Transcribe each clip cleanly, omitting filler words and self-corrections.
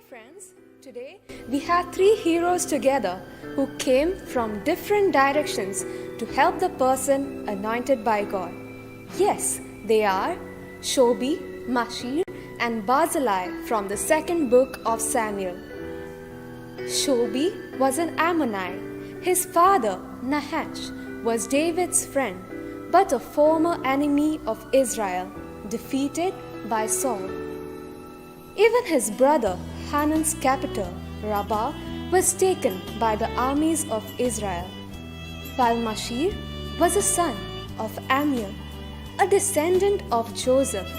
friends, today we have three heroes together who came from different directions to help the person anointed by God. Yes, they are Shobi, Machir, and Barzillai from the second book of Samuel. Shobi was an Ammonite. His father, Nahash, was David's friend, but a former enemy of Israel, defeated by Saul. Even his brother Hanun's capital, Rabbah, was taken by the armies of Israel, while Machir was a son of Ammiel, a descendant of Joseph,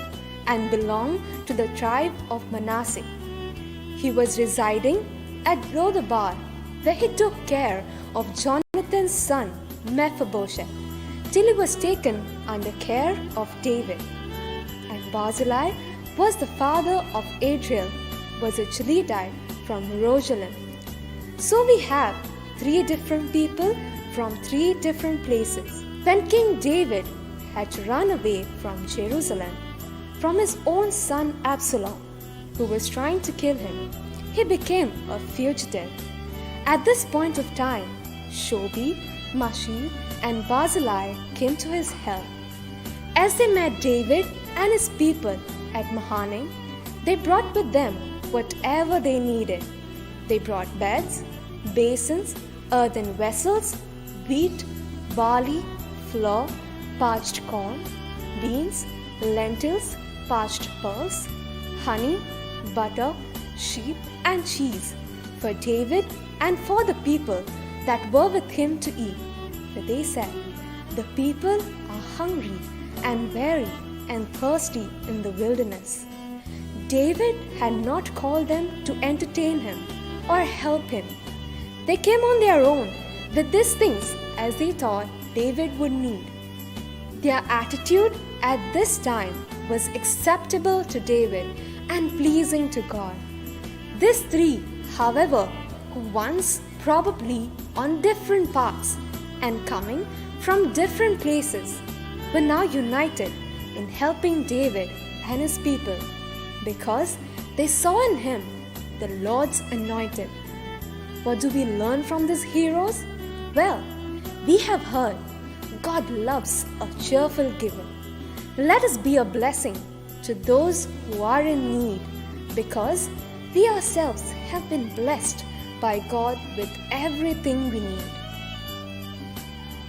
and belonged to the tribe of Manasseh. He was residing at Lodabar, where he took care of Jonathan's son Mephibosheth, till he was taken under care of David. And Barzillai was the father of Adriel, was a Gileadite from Rogelim. So we have three different people from three different places. When King David had to run away from Jerusalem, from his own son Absalom, who was trying to kill him, he became a fugitive. At this point of time, Shobi, Machir, and Barzillai came to his help. As they met David and his people at Mahanaim, they brought with them whatever they needed. They brought beds, basins, earthen vessels, wheat, barley, flour, parched corn, beans, lentils, parched pulse, honey, butter, sheep, and cheese for David and for the people that were with him to eat. For they said, "The people are hungry and weary and thirsty in the wilderness." David had not called them to entertain him or help him. They came on their own with these things as they thought David would need. Their attitude at this time was acceptable to David and pleasing to God. These three, however, who once probably on different paths and coming from different places, were now united in helping David and his people because they saw in him the Lord's anointed. What do we learn from these heroes? Well, we have heard God loves a cheerful giver. Let us be a blessing to those who are in need because we ourselves have been blessed by God with everything we need.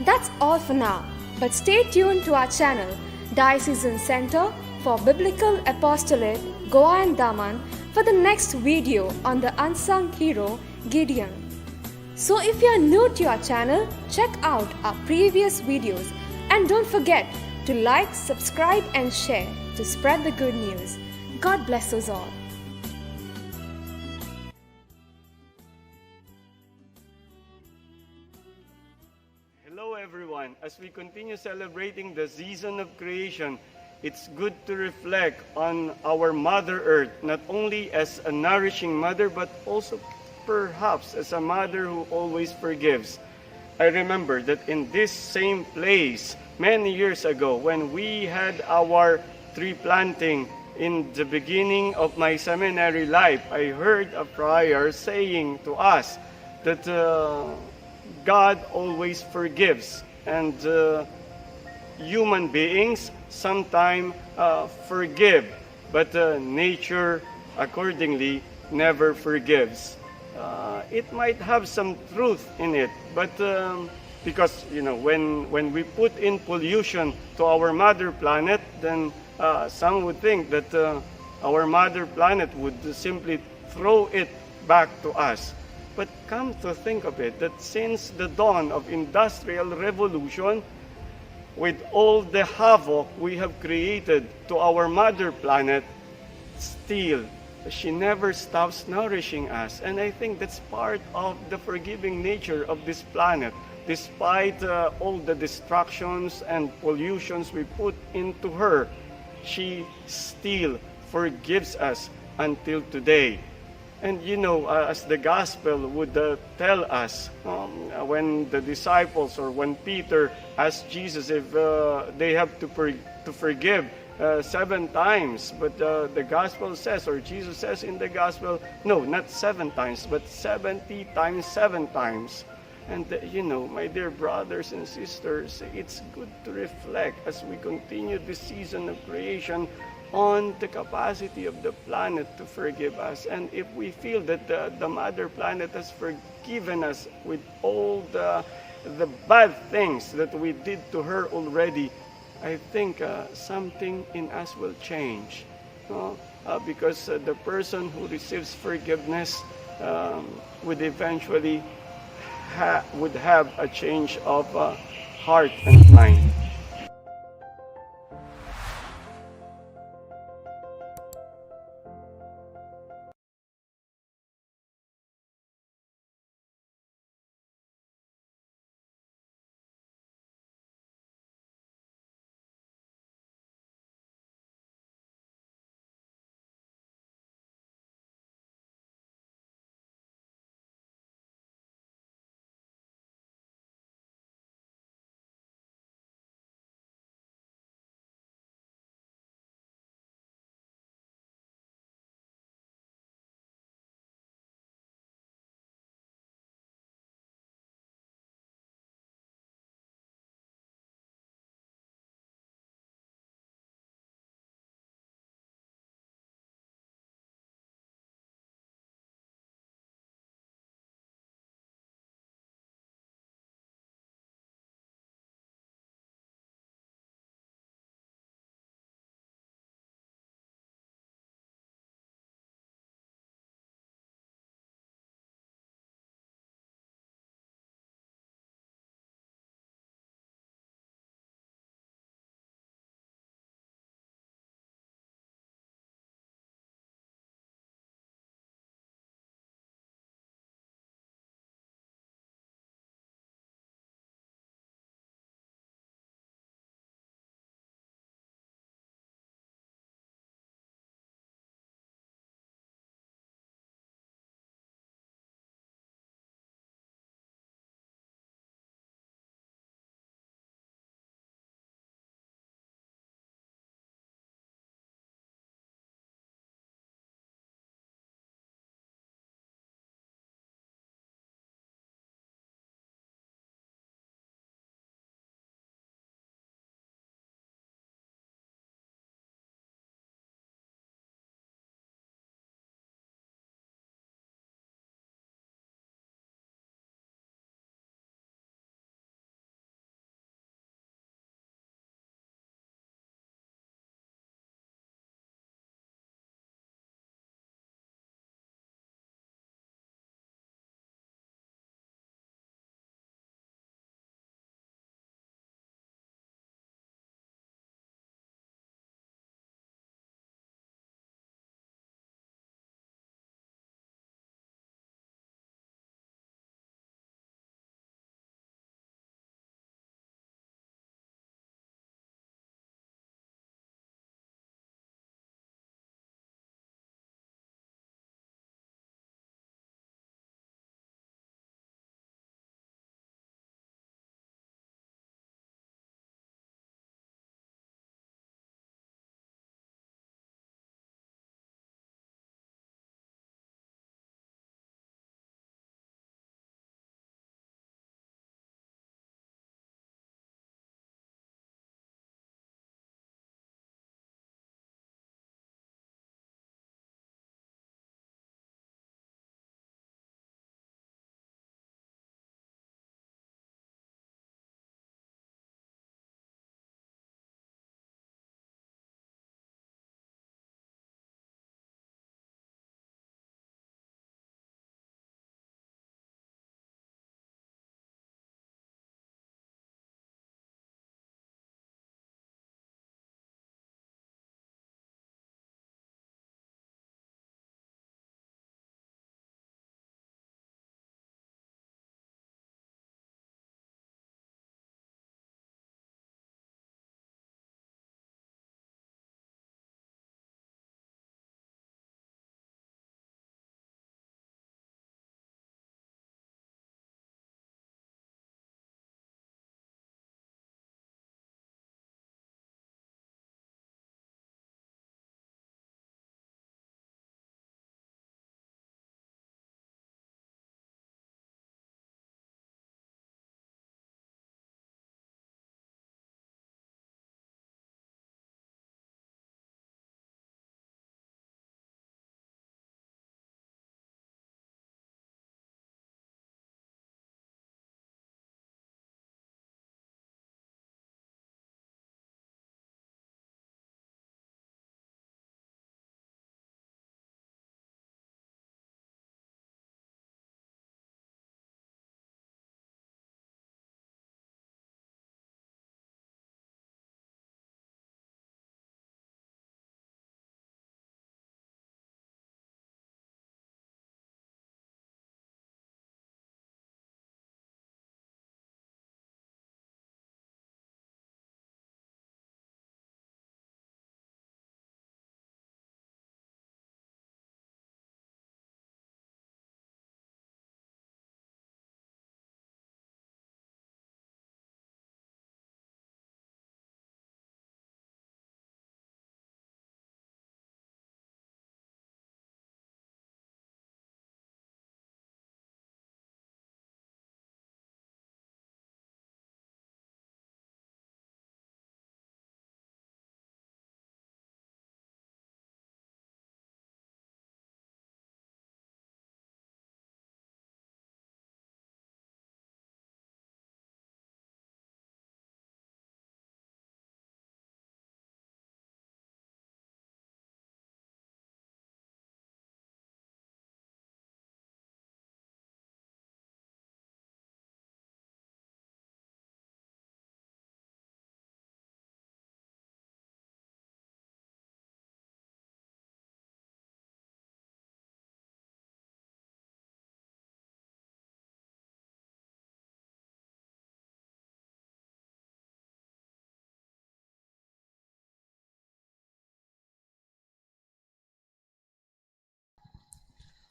That's all for now, but stay tuned to our channel, Diocesan Center for Biblical Apostolate, Goa and Daman, for the next video on the unsung hero Gideon. So if you are new to our channel, check out our previous videos and don't forget to like, subscribe and share to spread the good news. God bless us all. Hello everyone. As we continue celebrating the season of creation, it's good to reflect on our Mother Earth, not only as a nourishing mother, but also perhaps as a mother who always forgives. I remember that in this same place many years ago when we had our tree planting in the beginning of my seminary life, I heard a friar saying to us that God always forgives, and human beings sometimes forgive, but nature accordingly never forgives. It might have some truth in it, but because when we put in pollution to our mother planet, then some would think that our mother planet would simply throw it back to us. But come to think of it, that since the dawn of industrial revolution, with all the havoc we have created to our mother planet, still, she never stops nourishing us. And I think that's part of the forgiving nature of this planet. Despite all the destructions and pollutions we put into her, she still forgives us until today. And as the gospel would tell us, when the disciples or when Peter asked Jesus if they have to forgive 7 times. But the gospel says, or Jesus says in the gospel, no, not 7 times, but 70 times 7 times. And my dear brothers and sisters, it's good to reflect as we continue this season of creation on the capacity of the planet to forgive us. And if we feel that the mother planet has forgiven us with all the bad things that we did to her already, I think something in us will change. No? Because the person who receives forgiveness would eventually would have a change of heart and mind.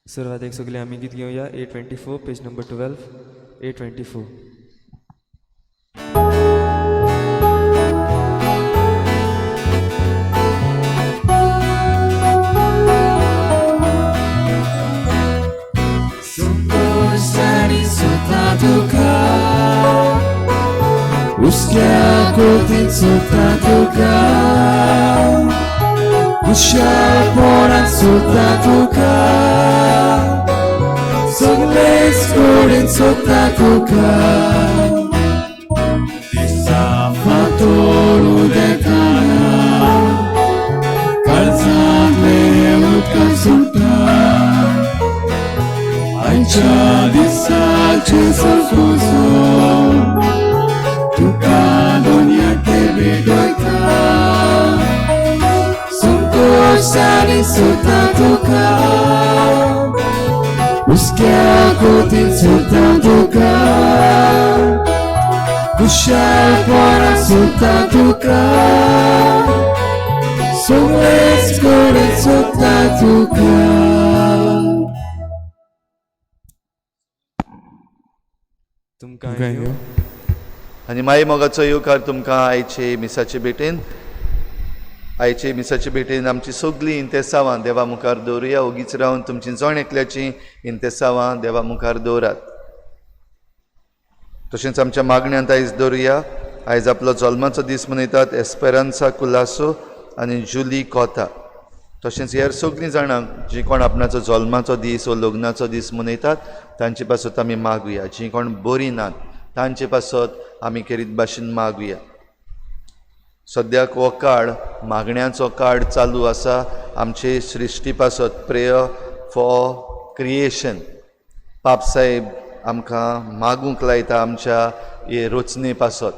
सुरवातेक सगळीं आमी गीत घेवया 824 पेज number 12 824. संतोषाने सोदता तुका, हुसक्या कोतीन सोदता तुका, खुशालपणान सोदता तुका, सगळेच कडेन सोदता तुका. दिसा फांतोड उदेताना काळजांतलें उदक सुट्टा, आयच्या दिसाचे संतोष तुका दुनियाके भेटयता. संतोषाने सोदता तुका, हुसक्या कोतीन सोदता तुका, खुशालपणान सोदता तुका, सगळेच कडेन सोदता तुका. तुमकां येवं. आनी माई मोगाचो येवकार तुमकां आयचे मिसाचे भेटेन. आयचे मिसाचे भेटेन आमची सगळीं इंतेसांवां देवा मुखार दवरुया. ओगीच रावन तुमची जण एकल्याची इंतेसांवां देवा मुखार दवरात. तशेंच आमच्या मागण्यांत आयज दवरुया. आयज आपलो जल्माचो दीस मनयतात एस्पेरांसा कुलासो आनी जुली कोता. तशेंच हेर सगळीं जाणां जीं कोण आपणाचो जल्माचो दीस वो लग्नाचो दीस मनयतात तांचे पासत आमी मागुया. जीं कोण बरीं नात तांचे पासत आमी खेरीत भाशेन मागुया. सद्याक हो काळ मागण्याचो काळ चालू आसा आमचे सृश्टी पासत, प्रेयर फॉर क्रिएशन. पापसाहेब आमकां मागूंक लायता आमच्या हे रचने पासत.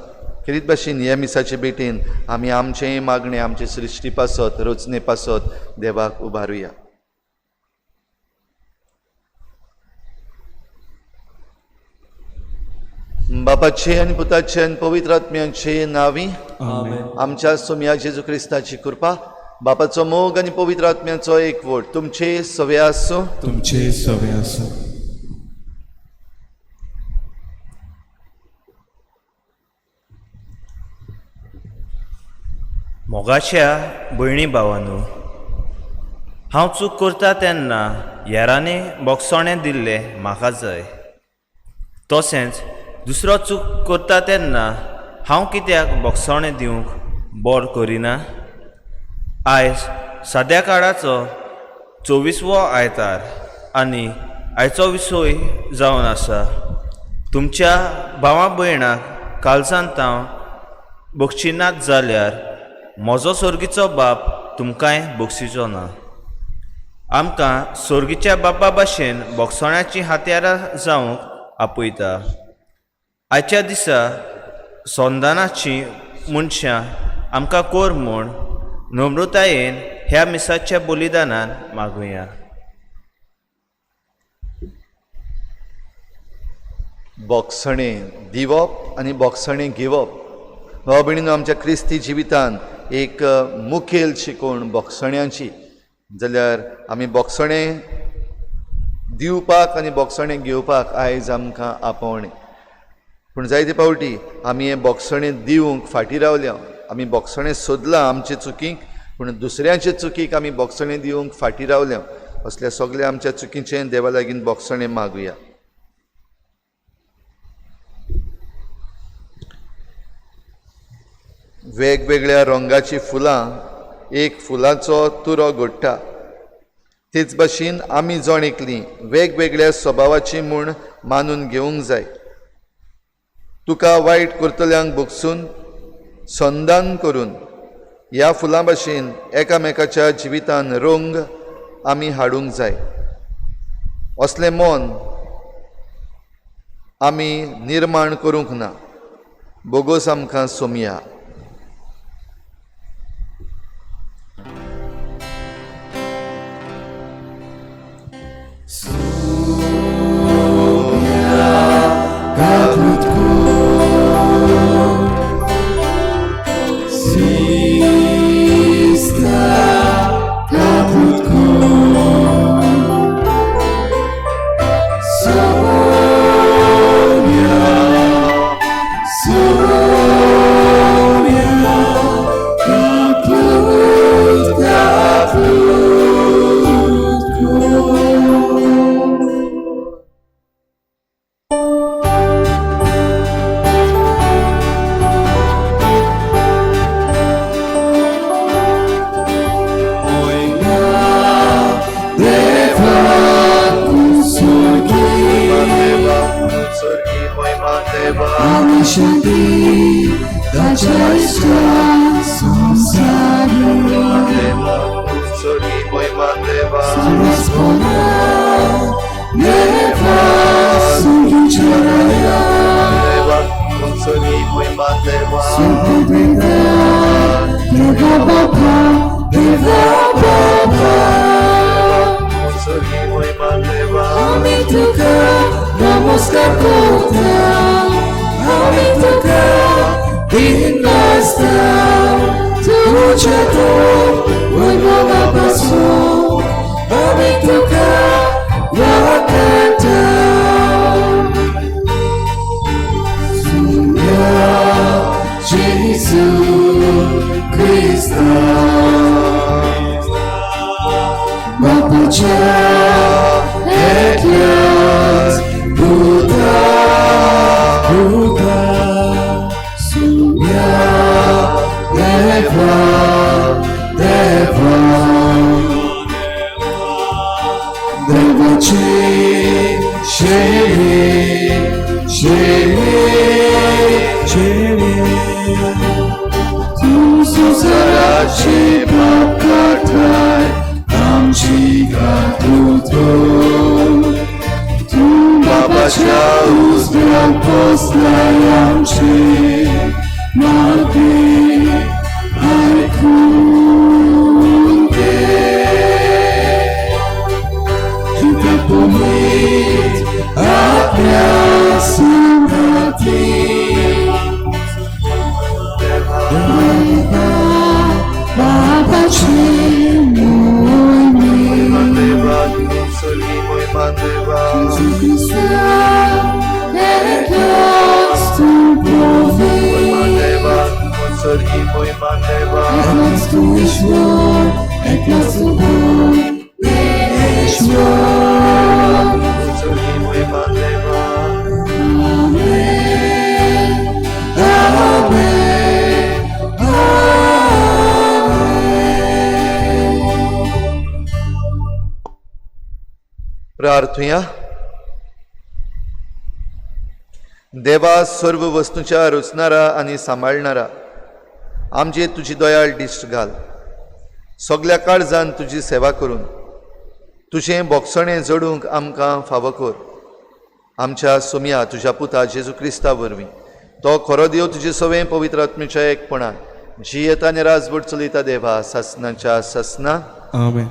खेरीत भाशेन ह्या मिसाचे भेटेन आमी आमचेंय मागणें आमचे सृश्टी पासत, रचने पासत देवाक उबारुया. बापाचे आनी पुताचे आनी पवित्र आत्म्याचे नांवी आमच्या सोमया जेजू क्रिस्ताची कृपा, बापाचो मोग आनी पवित्र आत्म्याचो एकवट तुमचे सवे आसूं. तुमचे सवे आसूं. मोगाच्या भयणी भावानू, हांव चूक करता तेन्ना हेरांनी बोगसणें दिल्लें म्हाका जाय. तशेंच दुसरो चूक करता तेन्ना हांव कित्याक बोगसणें दिवंक बोर करिना? आयज साद्या काळाचो 24वो आयतार आनी आयचो विसय जावन आसा तुमच्या भावा भयणाक कालसान हांव बक्षिनात जाल्यार म्हजो सोर्गीचो बाप तुमकांय बक्षिचो ना. आमकां सोर्गीच्या बापा भाशेन बोगसण्याचीं हातयारां जावंक आपयता. आयच्या दिसा संदानाची मनशां आमकां कोर म्हूण नम्रतायेन ह्या मिसाच्या बलिदानान मागुया. बोगसणें दिवप आनी बोगसणें घेवप भाव भयणीनो आमच्या क्रिस्ती जिवितान एक मुखेल शिकवण बोगसण्यांची. जाल्यार आमी बोगसणें दिवपाक आनी बोगसणें घेवपाक आयज आमकां आपोवणें. पूण जायते फावटी आमी हें बोगसणें दिवंक फाटीं रावल्या. आमी बोगसणें सोदलां आमचे चुकीक, पूण दुसऱ्यांचे चुकीक आमी बोगसणें दिवंक फाटीं रावल्या. असल्या सगल्या आमच्या चुकीचें देवा लागीं बोगसणें मागुया. वेगवेगळ्या रंगाचीं फुलां एक फुलाचो तुरो घडटा. तेच भाशेन आमी जण एकलीं वेगवेगळ्या स्वभावाची म्हूण मानून घेवंक जाय. तुका वायट करतल्यांक भोगसून संदान करून ह्या फुलां भाशेन एकामेकाच्या जिवितान रंग आमी हाडूंक जाय. असलें मन आमी निर्माण करूंक ना. बोगोस आमकां सोमया. Sista caput cor. शांती ताच्या इश्टा संवसारी देवा स्वर्गी मोहिमा देवा देवा सुविचाराया देवा स्वर्गी मोहिमा देवा देवा बापा देवा बापा स्वर्गी मोहिमा देवा आमी तुका नमस्कार करता आमी तुका दिनासता तुझ्या तो वैभवापासून आमी तुका वाखाणता सुन्या जेसू क्रिस्ता बापाच्या एकल्याच पुता पुता सुन्या देवा देवा देवाची शेवी शेवी शेवी तूं संवसाराची पाप काडटाय आमची काकूत तूं बापाच्या उजव्याक बसलाय आमची मागणी आयकून घे. तुका पुनीत आत्म्या सांगाती देवा बापाची मोहिमे देवा स्वर्गी मोहिमा देवा Jesu एकल्याच तूं मोहिमा पवित्र देवा स्वर्गी मोहिमा देवा एकलोच तूं ईश्वर एकलोच तूं परमेश्वर स्वर्गी मोहिमा देवा आमेन आमेन आमेन प्रार्थुया. देवा सर्व वस्तूंच्या रचणारा आनी सांबाळणारा आमचेर तुजी दयाळ दिश्ट घाल. सगल्या काळजान तुजी सेवा करून तुजें बोगसणें जोडूंक आमकां फावो कर. आमच्या सोमया तुज्या पुता जेजू क्रिस्ता वरवीं तो खरो देव तुजे सवें पवित्र आत्म्याच्या एकपणान जियेता आनी राजवट चलयता देवा सासनाच्या सासना. आमेन.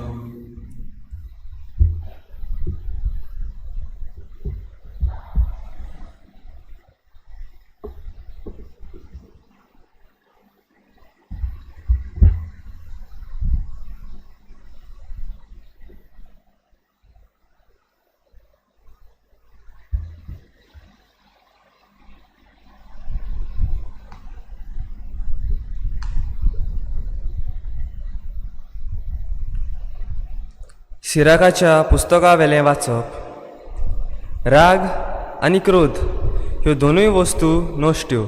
सिराकाच्या पुस्तकावेलें वाचप. राग आनी क्रोध ह्यो दोनूय वस्तू नश्ट्यो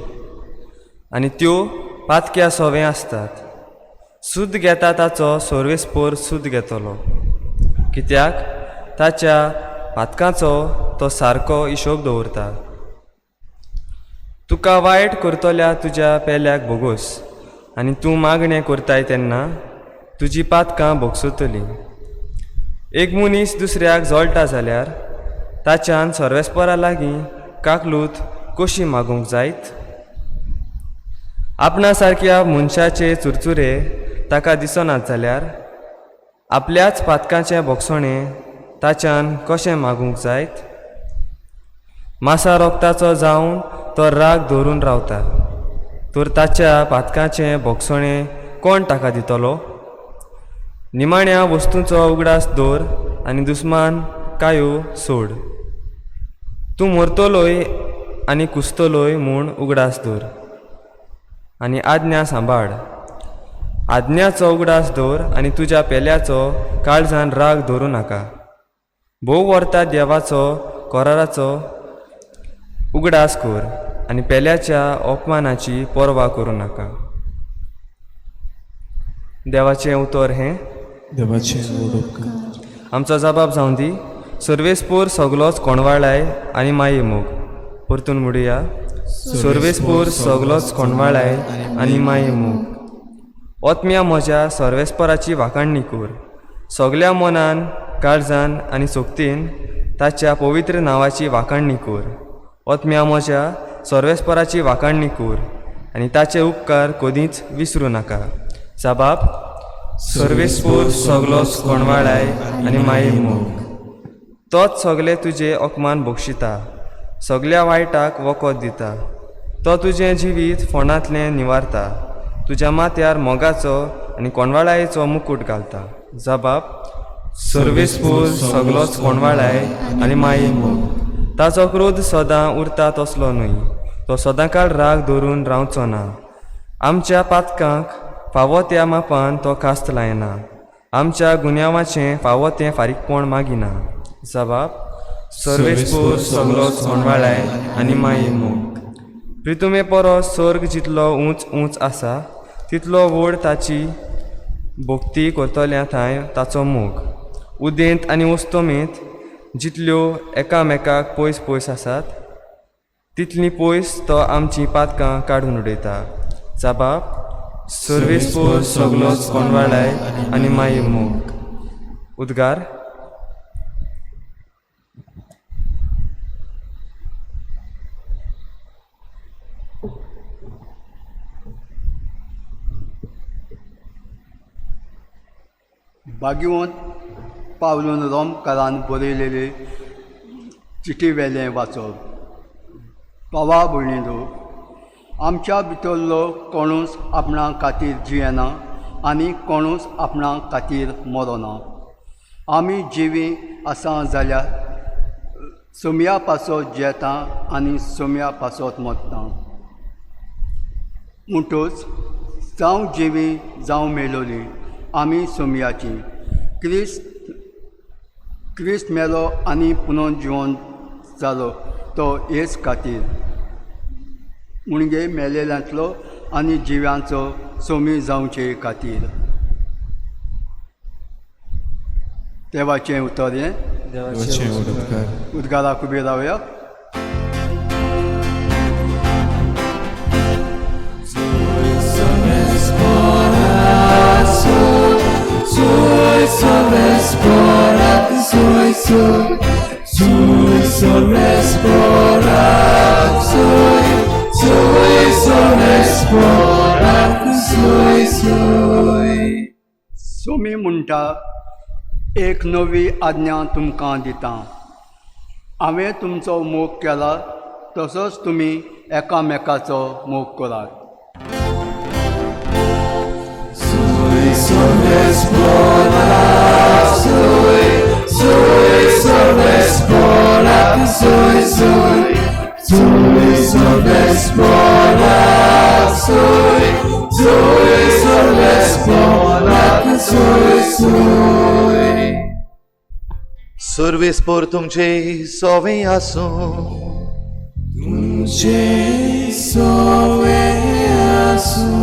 आनी त्यो पातक्या सोवें आसतात. सुद घेता ताचो सर्वेस्पोर सुद घेतलो कित्याक ताच्या पातकाचो तो सारको हिशोब दवरता. तुका वायट करतल्या तुज्या पेल्याक भोगोस आनी तूं मागणें करताय तेन्ना तुजी पातकां भोगसतलीं. एक मनीस दुसऱ्याक जळटा जाल्यार ताच्यान सर्वेस्परा लागीं काकलूत कशी मागूंक जायत? आपणा सारक्या मनशाचे चुरचुरे ताका दिसनात जाल्यार आपल्याच पातकाचें भोगसणें ताच्यान कशें मागूंक जायत? मासा रोगताचो जावन तो राग धरून रावता तर ताच्या पातकाचें भोगसणें कोण ताका दितलो? निमाण्या वस्तूंचो उगडास दवर आनी दुस्मान कायो सोड. तूं मरतलोय आनी कुसतलोय म्हूण उगडास दवर आनी आज्ञा सांबाळ. आज्ञाचो उगडास दवर आनी तुज्या पेल्याचो काळजान राग धरूं नाका. भोव वर्ता देवाचो कराराचो उगडास कर आनी पेल्याच्या अपमानाची पर्वा करूं नाका. देवाचें उतर हें. देवाचें व्हड उपकार. आमचो जबाब जावन दी सर्वेस्पोर सगलोच कोणवाळाय आनी माये मोग. परतून म्हणुया, सर्वेस्पोर सगलोच कोंडवाळाय आनी माये मोग. ओतम्या म्हज्या सर्वेस्पराची वाखाणणी कर, सगल्या मनान, काळजान आनी सोक्तीन ताच्या पवित्र नांवाची वाखाणणी कर. ओतम्या म्हज्या सर्वेस्पराची वाखाणणी कर आनी ताचे उपकार कदींच विसरूं नाका. साबाब सर्वेस्पोर सगलोच कोणवाळाय आनी माये मोग. तोच सगले तुजे अपमान बक्षिता, सगल्या वायटाक वखद दिता. तो तुजें जिवीत फोंडांतलें निवारता, तुज्या माथ्यार मोगाचो आनी कोणवाळायेचो मुकूट घालता. जबाब सर्वेस्पोर सगलोच कोणवाळाय आनी माये मोग. ताचो क्रोध सदां उरता तसलो न्हय, तो सदांकाळ राग धरून रावचो ना. आमच्या पातकांक फावो त्या मापान तो खास्त लायना, आमच्या गुन्यांवाचें फावो तें फारीकपण मागिना. जबाब सर्वेस्पोर सगलोच कोणवाळाय आनी माये मोग. प्रितुमे परस सर्ग जितलो उंच उंच आसा तितलो व्हड ताची भक्ती करतल्या थंय ताचो मोग. उदेंत आनी उस्तमेंत जितल्यो एकामेकाक पयस पयस आसात तितली पयस तो आमचीं पातकां काडून उडयता. जबाब सर्वेस्पोर सगलोच कोणवाळाय आनी माये मोग. उद्गार. भाग्यवंत पावलून रोमकारान बरयलेले चिटी वेलें वाचप. भावा भयणींनो, आमच्या भितरलो कोणूच आपणा खातीर जियेना आनी कोणूच आपणा खातीर मरना. आमी जिवी आसा जाल्यार सोमया पासत जियेता आनी सोमया पासत मरता. म्हणटच जावं जिवी जावं मेलोली आमी सोमयाची. क्रिस्त मेलो आनी पुनर्जिवन जालो तो हेच खातीर, म्हणजे मेलेल्यांतलो आनी जिव्यांचो सोमी जावचे खातीर. देवाचें उतर हें. देवाचें उपकार. उद्गाराक उबी रावया. सोमी म्हणटा, एक नवी आज्ञा तुमकां दिता, हांवें तुमचो मोग केला तसोच तुमी एकामेकाचो मोग करात. सर्वेस्पोर तुमचे सोवे आसूं. तुमचे सोवे आसूं.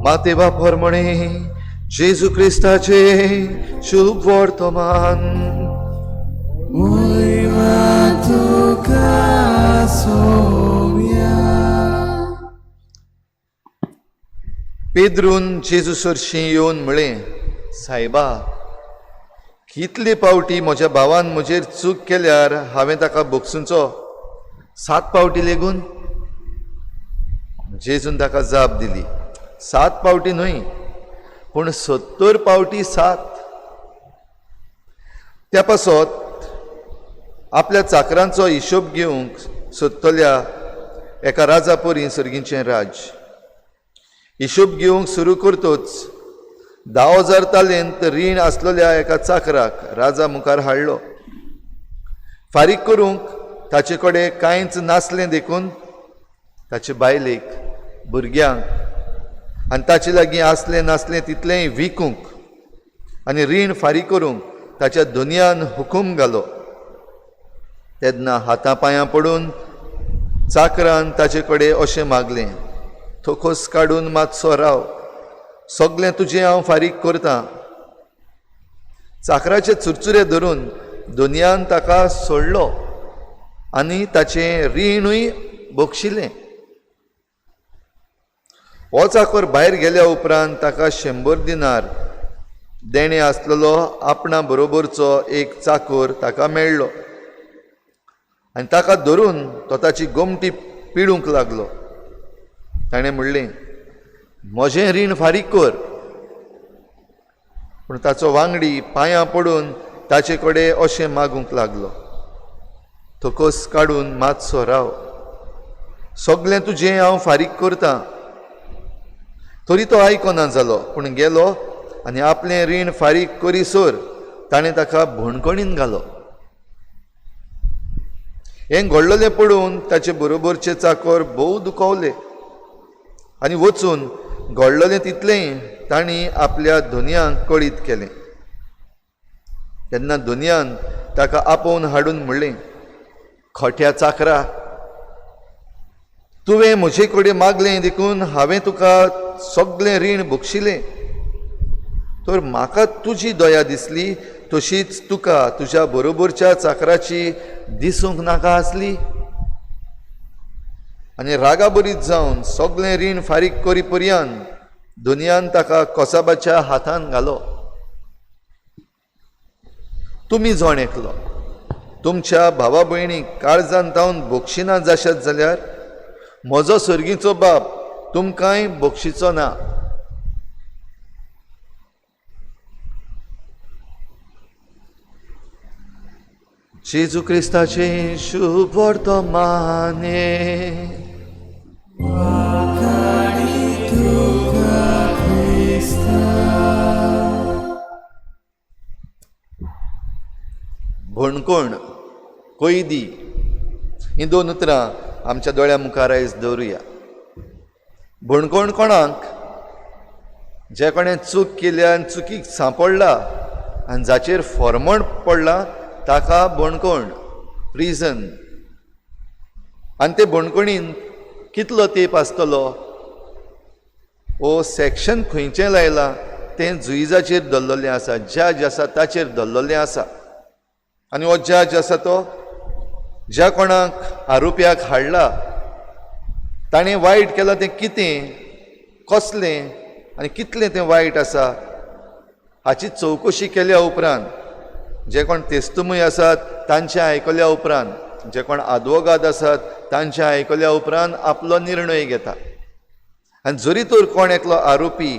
माते बाप म्हणे जेजू क्रिस्ताचे शुभ वर्तमान. मोहिमा तुका सोम्या. पेद्रून जेजू सरशीं येवन म्हळें, सायबा, कितले पावटी म्हज्या भावान म्हजेर चूक केल्यार हांवें ताका बोगसुचो? 7 पावटी लेगून? जेजून ताका जाप दिली, 7 पावटी न्हय पूण 70 पावटी 7. त्या पासत आपल्या चाकरांचो हिशोब घेवंक सोदतल्या एका राजा परी सर्गीचें राज्य. हिशोब घेवंक सुरू करतोच 10,000 तालेंत रीण आसलेल्या एका चाकराक राजा मुखार हाडलो. फारीक करूंक ताचे कडेन कांयच नासलें देखून ताचे बायलेक, भुरग्यांक आनी ताचे लागीं आसलें नासलें तितलेंय विकूंक आनी रीण फारीक करूंक ताच्या धनयान हुकूम घालो. तेन्ना हाता पांयां पडून चाकरान ताचे कडेन अशें मागलें, थोकोस काडून मातसो राव, सगलें तुजें हांव फारीक करतां. चाकराचे चुरचुरे धरून धनयान ताका सोडलो आनी ताचें रिणूय बक्षिलें. हो चाकोर भायर गेल्या उपरांत ताका 100 दिनार देणें आसलेलो आपणा बरोबरचो एक चाकोर ताका मेळ्ळो आनी ताका धरून तो ताची गोमटी पिडूंक लागलो. ताणें म्हणलें, म्हजें रीण फारीक कर. पूण ताचो वांगडी पांयां पडून ताचे कडेन अशें मागूंक लागलो, थकस काडून मातसो राव, सगळें तुजें हांव फारीक करतां. तरी तो आयकना जालो, पूण गेलो आनी आपलें रीण फारीक करीसर ताणें ताका भणकणीन घालो. हें घडलेलें पळोवन ताचे बरोबरचे चाकर भोव दुखवले आनी वचून घडलेलें तितलेंय तांणी आपल्या धनयांक कळीत केलें. तेन्ना धनयान ताका आपोवन हाडून म्हणलें, खोट्या चाकरा, तुवें म्हजे कडेन मागलें देखून हांवें तुका सगळें रीण बक्षिलें, तर म्हाका तुजी दया दिसली तशीच तुका तुज्या बरोबरच्या चाकराची दिसूंक नाका आसली. आनी रागाबरीत जावन सगळें रीण फारीक करी पर्यंत धनयान ताका कोसाबाच्या हातान घालो. तुमी जण एकलो तुमच्या भावा भयणीक काळजान तावन बक्षिना जाशात जाल्यार म्हजो सर्गीचो बाप तुमकांय बक्षिचो ना. जेजू क्रिस्ताचे शुभ वर्तमाने. भणकोण, कैदी हीं दोन उतरां आमच्या दोळ्या मुखार आयज दवरुया. भणकोण कोणाक? जे कोणें चूक केल्या आनी चुकीक सांपडला आनी जाचेर फॉर्मण पडला ताका बणकोण, प्रिजन. आनी ते बणकोणीन कितलो तेंप आसतलो, ओ सेक्शन खंयचें लायलां तें जुईजाचेर दवरलेलें आसा, जज आसा ताचेर दवरलेलें आसा. आनी हो जज आसा तो ज्या कोणाक आरोप्याक हाडला ताणें वायट केलां तें कितें, कसलें आनी कितलें तें वायट आसा हाची चवकशी केल्या उपरांत, जे कोण तेस्तुमूय आसात तांचें आयकल्या उपरांत, जे कोण आदवोगाद आसात तांचें आयकल्या उपरांत आपलो निर्णय घेता. आनी जरी तर कोण एकलो आरोपी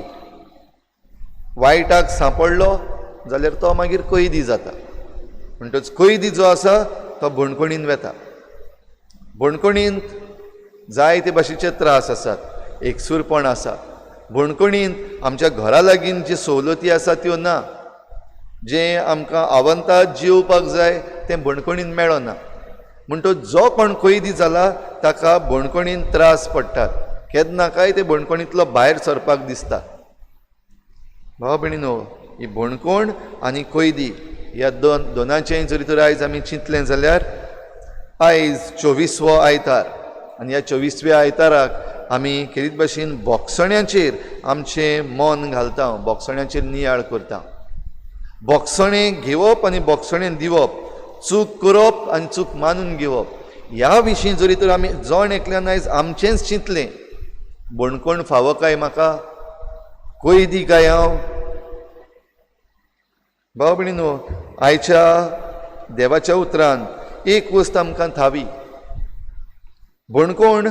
वायटाक सांपडलो जाल्यार तो मागीर कैदी जाता. म्हणटच कैदी जो आसा तो बणकोणीन वेता. बणकोणींत जायते भाशेचे त्रास आसात, एकसूरपण आसा. बणकोणींत आमच्या घरा लागीं जी सवलती आसा त्यो ना, जें आमकां आवंता जिवपाक जाय तें बणकोणीन मेळना. म्हणटच जो कोण कैदी जाला ताका बणकोणीन त्रास पडटात, केन्ना काय ते बणकोणींतलो भायर सरपाक दिसता. भाव भयणीनो, ही बणकोण आनी कैदी ह्या दोनाचें जरी तर आयज आमी चिंतलें जाल्यार आयज 24वो आयतार आनी ह्या 24व्या आयताराक आमी खेरीत भाशेन बोगसण्याचेर आमचें मन घालता, बोगसण्याचेर नियाळ करता. बोगसणें घेवप आनी बोगसणें दिवप, चूक करप आनी चूक मानून घेवप ह्या विशीं जरी तर आमी जण एकल्यान आयज आमचेंच चिंतलें, बणकोण फावो काय म्हाका, कैदी काय हांव. भाव भयणीनो, आयच्या देवाच्या उतरान एक वस्त आमकां थावी, बणकोण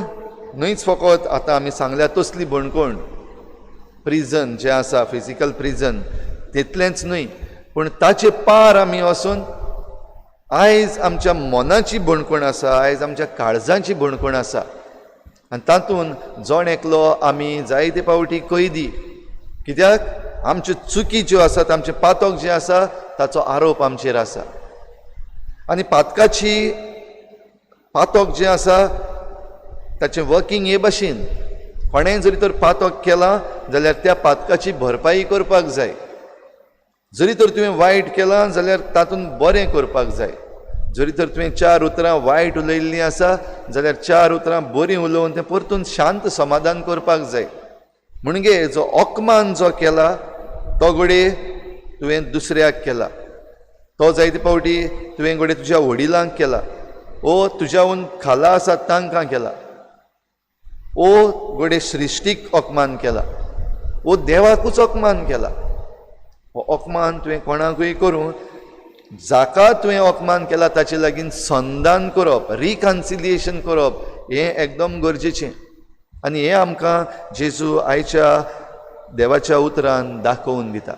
न्हयच फकत आतां आमी सांगल्या तसली बणकोण, प्रिजन जें आसा फिजिकल प्रिजन तितलेंच न्हय, पूण ताचे पार आमी वचून आयज आमच्या मनाची बणकोण आसा, आयज आमच्या काळजाची बणकोण आसा आनी तातूंत जण एकलो आमी जायते फावटी कैदी. कित्याक आमच्यो चुकी ज्यो आसात, आमचें पातक जें आसा ताचो आरोप आमचेर आसा आनी पातकाची पातक जें आसा ताचें वर्किंग हे भाशेन, कोणेंय जरी तर पातक केलां जाल्यार त्या पातकाची भरपाई करपाक जाय. जरी तर तुवें वायट केलां जाल्यार तातूंत बरें करपाक जाय. जरी तर तुवें 4 उतरां वायट उलयल्लीं आसा जाल्यार 4 उतरां बरीं उलोवन तें परतून शांत समाधान करपाक जाय. म्हणजे जो अपमान जो केला तो घडये तुवें दुसऱ्याक केला, तो जायते फावटी तुवें घडये तुज्या वडिलांक केला ओ तुज्याहून खाला आसा तांकां केला. ओ घडये सृश्टीक अपमान केला ओ देवाकूच अपमान केला. हो अपमान तुवें कोणाकूय करूं, जाका तुवें अपमान केला ताचे लागीं संधान करप, रिकन्सिलिएशन करप हें एकदम गरजेचें. आनी हें आमकां जेजू आयच्या देवाच्या उतरान दाखोवन दिता.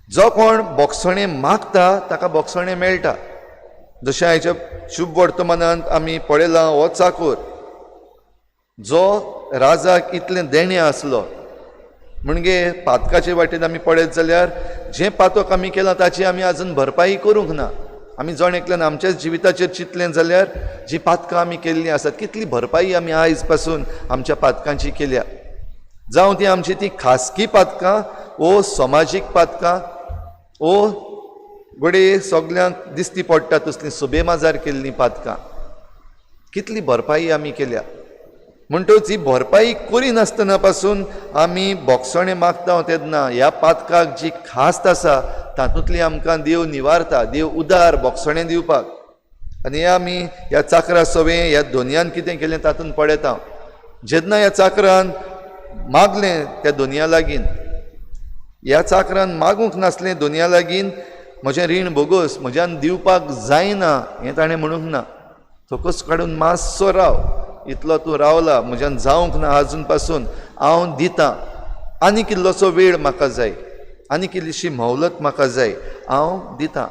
जो कोण बोगसणें मागता ताका बोगसणें मेळटा. जशें आयच्या शुभ वर्तमानांत आमी पळयलां, हो चाकोर जो राजाक इतलें देणें आसलो, म्हणजे पातकाचे वाटेन आमी पळयत जाल्यार जें पातक आमी केलां ताची आमी आजून भरपाई करूंक ना. आमी जण एकल्यान आमच्याच जिविताचेर चिंतलें जाल्यार जीं पातकां आमी केल्लीं आसात कितली भरपाई आमी आयज पासून आमच्या पातकांची केल्या, जावं ती आमची ती खासगी पातकां ओ समाजीक पातकां ओ घडये सगल्यांक दिसती पडटा तसलीं सुबेमाजार केल्लीं पातकां, कितली भरपाई आमी केल्या. म्हणटच ही भरपाई करिनासतना पासून आमी बोगसणें मागता तेन्ना ह्या पातकाक जी खास्त आसा तातूंतली आमकां देव निवारता, देव उदार बोगसणें दिवपाक. आनी हे आमी ह्या चाकरा सवें ह्या दोनयान कितें केलें तातूंत पळयता. जेन्ना ह्या चाकरान मागलें त्या दोनया लागीं, ह्या चाकरान मागूंक नासलें दोनया लागीं म्हजें रीण भोगोस, म्हज्यान दिवपाक जायना हें ताणें म्हणूंक ना. थोकोस काडून मातसो राव, इतलो तूं रावला, म्हज्यान जावंक ना आजून पासून, हांव दितां, आनीक इल्लोसो वेळ म्हाका जाय, आनीक इल्लीशी म्होवलत म्हाका जाय, हांव दितां.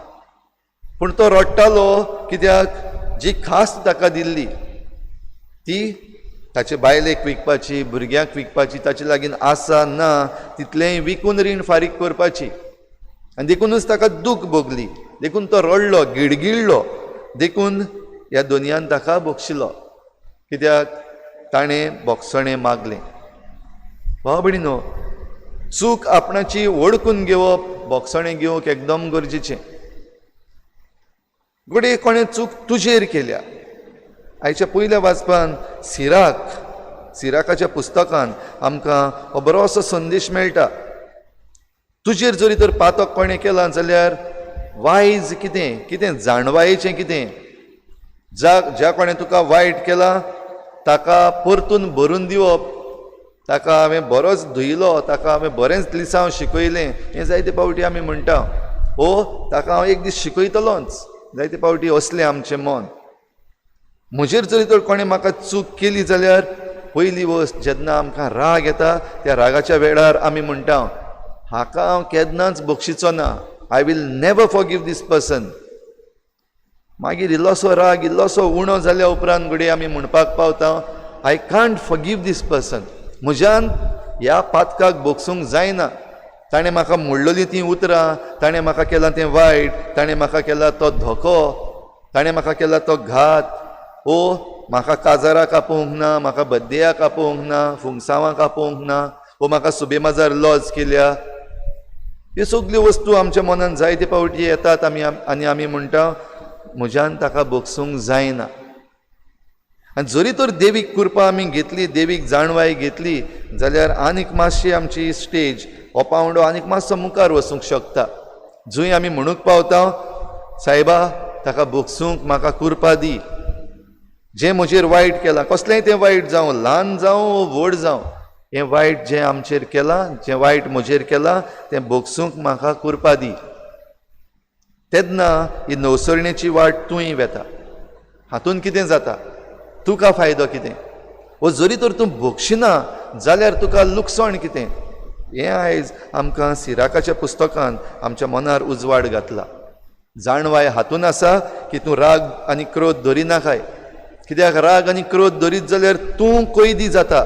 पूण तो रडटालो कित्याक जी खास ताका दिल्ली ती ताचे बायलेक विकपाची, भुरग्यांक विकपाची, ताचे लागीं आसा ना तितलेंय विकून रीण फारीक करपाची. आनी देखूनच ताका दूख भोगली, देखून तो रडलो, गिडगिडलो, देखून ह्या दोनयान ताका बक्षिलो कित्याक ताणें बोगसणें मागलें. भाव भयणीनो, चूक आपणाची वळखून घेवप, बोगसणें घेवंक एकदम गरजेचें. घडये कोणें चूक तुजेर केल्या. आयच्या पयल्या वाचपान सिराकाच्या पुस्तकान आमकां हो बरो असो संदेश मेळटा. तुजेर जरी तर पातक कोणें केलां जाल्यार वायज कितें, कितें जाणवायेचें कितें, ज्या कोणें तुका वायट केलां ताका परतून भरून दिवप, ताका हांवें बरोच धुयलो, ताका हांवें बरेंच लिसांव शिकयलें, हें जायते फावटी आमी म्हणटा. ओ ताका हांव एक दीस शिकयतलोच. जायते फावटी असलें आमचें मन. म्हजेर जरी तर कोणें म्हाका चूक केली जाल्यार पयली वस्त जेन्ना आमकां राग येता त्या रागाच्या वेळार आमी म्हणटा हाका हांव केन्नाच बक्षिचो ना, I will never forgive this person. मागीर इल्लोसो राग इल्लोसो उणो जाल्या उपरांत घडये आमी म्हणपाक पावता I can't forgive this person, म्हज्यान ह्या पातकाक बक्षूंक जायना, ताणें म्हाका मोडलेलीं तीं उतरां, ताणें म्हाका केलां तें वायट, ताणें म्हाका केला तो धोको, ताणें म्हाका केला तो घात, ओ म्हाका काजाराक आपोवंक ना, म्हाका बड्डेयाक आपोवंक ना, फुंगसांवाक आपोवंक ना, ओ म्हाका सुबेमाजार लॉज केल्या. ह्यो सगल्यो वस्तू आमच्या मनान जायते फावटी येतात आमी आनी आमी म्हणटा म्हज्यान ताका बक्षूंक जायना. आनी जरी तर देवीक कृपा आमी घेतली, देवीक जाणवाय घेतली जाल्यार आनीक मातशी आमची स्टेज हो पावंडो आनीक मातसो मुखार वचूंक शकता, जंय आमी म्हणूंक पावता सायबा ताका बक्षूंक म्हाका कृपा दी, जें म्हजेर वायट केलां कसलेंय तें वायट जावं, ल्हान जावं व्हड जावं, हें वायट जें आमचेर केलां, जें वायट म्हजेर केलां तें बक्षूंक म्हाका कृपा दी. तेन्ना ही नवसरणेची वाट तूंय वेता. हातून कितें जाता, तुका फायदो कितें, वो जरी तर तूं बक्षिना जाल्यार तुका लुकसाण कितें, हें आयज आमकां सिराकाच्या पुस्तकान आमच्या मनार उजवाड घातला. जाणवाय हातून आसा की तूं राग आनी क्रोध धरिनाकाय, कित्याक राग आनी क्रोध धरीत जाल्यार तूं कैदी जाता,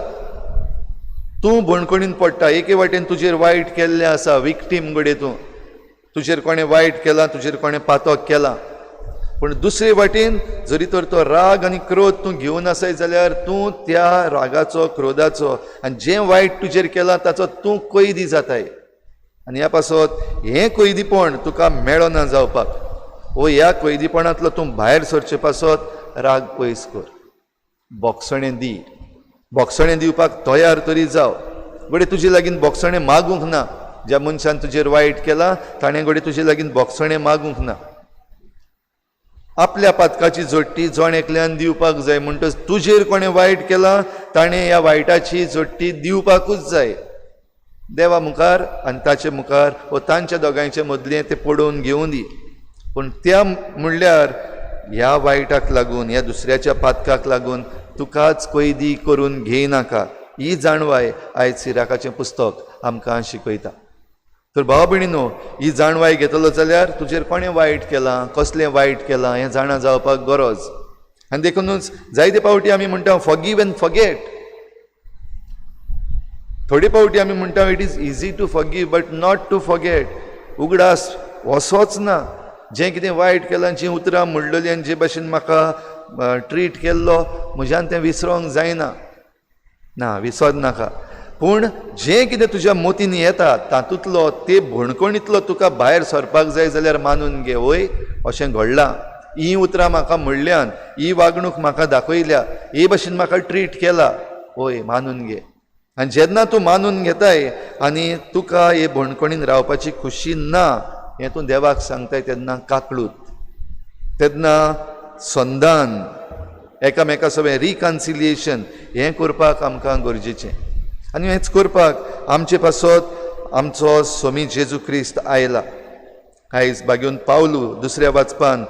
तूं बणकणीन पडटा. एके वाटेन तुजेर वायट केल्लें आसा, विक्टीम घडये तूं, तुजेर कोणें वायट केलां, तुजेर कोणें पातक केलां, पूण दुसरे वाटेन जरी तर तो राग आनी क्रोध तूं घेवन आसय जाल्यार तूं त्या रागाचो, क्रोधाचो आनी जें वायट तुजेर केलां ताचो तूं कैदी जाताय. आनी ह्या पासत हें कैदीपण तुका मेळना जावपाक, वो ह्या कैदीपणांतलो तूं भायर सरचे पासत राग पयस कर, बोगसणें दी, बोगसणें दिवपाक तयार तरी जाव. घडये तुजे लागीं बोगसणें मागूंक ना, ज्या मनशान तुजेर वायट केलां ताणें घडये तुजे लागीं बोगसणें मागूंक ना, आपल्या पातकाची जोडटी जण एकल्यान दिवपाक जाय. म्हणटच तुजेर कोणें वायट केलां ताणें ह्या वायटाची जोडटी दिवपाकूच जाय. देवा मुखार आनी ताचे मुखार वो तांच्या दोगांयचे मदलें तें पडोवन घेवं दी, पूण त्या म्हणल्यार ह्या वायटाक लागून, ह्या दुसऱ्याच्या पातकाक लागून तुकाच कैदी करून घेयनाका. ही जाणवाय आयज सिराकाचें पुस्तक आमकां शिकयता. तर भाव भयणीनो, ही जाणवाय घेतलो जाल्यार तुजेर कोणें वायट केलां, कसलें वायट केलां हें जाणा जावपाक गरज. आनी देखुनूच जायते फावटी आमी म्हणटा फॉरगीव एंड फॉरगेट. थोडे फावटी आमी म्हणटा it is easy to forgive but not to forget. उगडास वसोच ना. जें कितें वायट केलां, जीं उतरां म्हणलेलीं आनी जे भाशेन म्हाका ट्रीट केल्लो म्हज्यान तें विसरोंक जायना. ना, विसर नाका. पूण जें कितें तुज्या मोतीन येता तातूंतलो ते भणकणींतलो तुका भायर सरपाक जाय जाल्यार मानून घे, वय अशें घडलां, हीं उतरां म्हाका म्हणल्यान, ही वागणूक म्हाका दाखयल्या, हे भाशेन म्हाका ट्रीट केला, वय मानून घे. आनी जेन्ना तूं मानून घेताय आनी तुका हे भणकणीन रावपाची खुशी ना हें तूं देवाक सांगताय, तेन्ना काकळूत, तेन्ना संदान, एकामेका सवें रिकन्सिलिएशन हें करपाक आमकां गरजेचें. आनी हेंच करपाक आमचे पासत आमचो स्वामी जेजू क्रिस्त आयला. आयज बागेवन पावलू दुसऱ्या वाचपान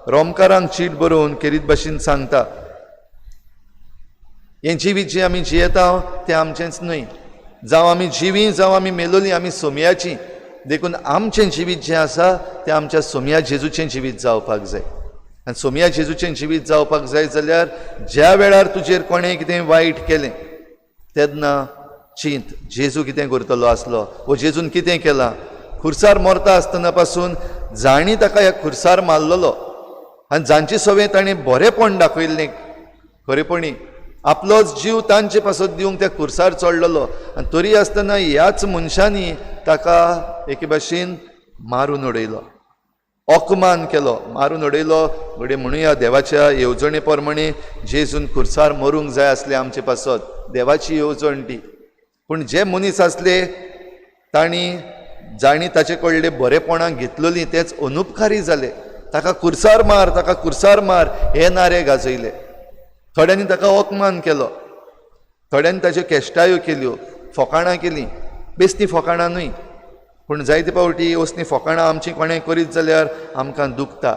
रोमकारांक चीट बरोवन केरीत भाशेन सांगता, हें जिवीत जें आमी जियेता तें आमचेंच न्हय. जावं आमी जिवी जावं आमी मेलोली, आमी सोमयाची. देखून आमचें जिवीत जें आसा तें आमच्या सोमया जेजूचें जिवीत जावपाक जाय. आनी सोमया जेजूचें जिवीत जावपाक जाय जाल्यार ज्या वेळार तुजेर कोणें कितें वायट केलें तेन्ना चिंत, जेजू कितें करतलो आसलो वो जेजून कितें केलां. खुर्सार मरता आसतना पासून जांणी ताका ह्या खुर्सार मारलेलो आनी जांचे सवें ताणें बरेंपण दाखयल्लें, खरेपणी आपलोच जीव तांचे पासत दिवंक त्या खुर्सार चडलेलो, आनी तरी आसतना ह्याच मनशांनी ताका एके भाशेन मारून उडयलो, अपमान केलो, मारून उडयलो. घडये म्हणुया देवाच्या येवजणे प्रमाणे जेजून खुर्सार मरूंक जाय आसलें आमचे पासत, देवाची येवजण ती. पूण जे मनीस आसले तांणी जांणी ताचे कडले बरेपणां घेतलेलीं तेच अनुपकारी जाले. ताका खुर्सार मार, ताका खुर्सार मार हे नारे गाजयले. थोड्यांनी ताका अपमान केलो, थोड्यांनी ताच्यो केश्टायो केल्यो, फोकाणां केलीं. बेस्ती फोकाणां न्हय, पूण जायते फावटी असलीं फोकाणां आमची कोणें करीत जाल्यार आमकां दुखता.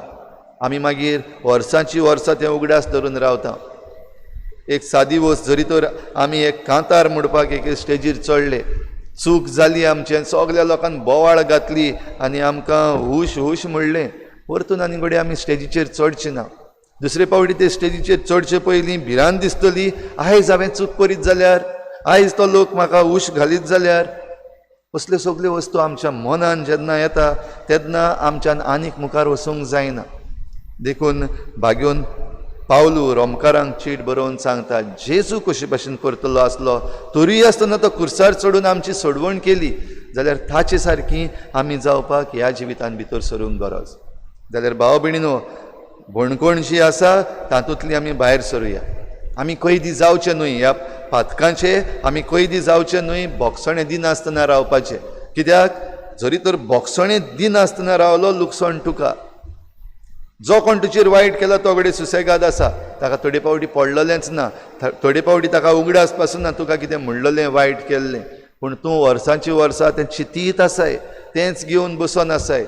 आमी मागीर वर्सांची वर्सां तें उगडास धरून रावता. एक सादी वस्त जरी तर आमी एक कांतार म्हणपाक एके स्टेजीर चडले, चूक जाली आमचें, सगल्या लोकांक बोवाळ घातली आनी आमकां हुश हुश म्हणलें, परतून आनी घडये आमी स्टेजीचेर चडचे ना. दुसरे फावटी ते स्टेजीचेर चडचे पयलीं भिरांत दिसतली, आयज हांवें चूक करीत जाल्यार, आयज तो लोक म्हाका हुश घालीत जाल्यार. असल्यो सगल्यो वस्तू आमच्या मनान जेन्ना येता तेन्ना आमच्यान आनीक मुखार वचूंक जायना. देखून भाग्योन पावलू रोमकारांक चीट बरोवन सांगता, जेजू कशे भाशेन करतलो आसलो तरीय आसतना तो खुर्सार चडून आमची सोडवण केली जाल्यार ताचे सारकी आमी जावपाक ह्या जिवितान भितर सरूंक गरज. जाल्यार भाव भयणीनो, भणकण जी आसा तातूंतली आमी भायर सरुया. आमी कैदी जावचे न्हय ह्या पातकांचे, आमी कैदी जावचे न्हय बोगसणें दिनासतना रावपाचें. कित्याक जरी तर बोगसणें दिनासतना रावलो लुकसाण तुका. जो कोण तुजेर वायट केला तो घडये सुसेगाद आसा, ताका थोडे फावटी पडलेलेंच ना, थोडे फावटी ताका उगडास पासून ना तुका कितें म्हणलेलें वायट केल्लें, पूण तूं वर्सांची वर्सां तें चिंतीत आसाय, तेंच घेवन बसोन आसाय.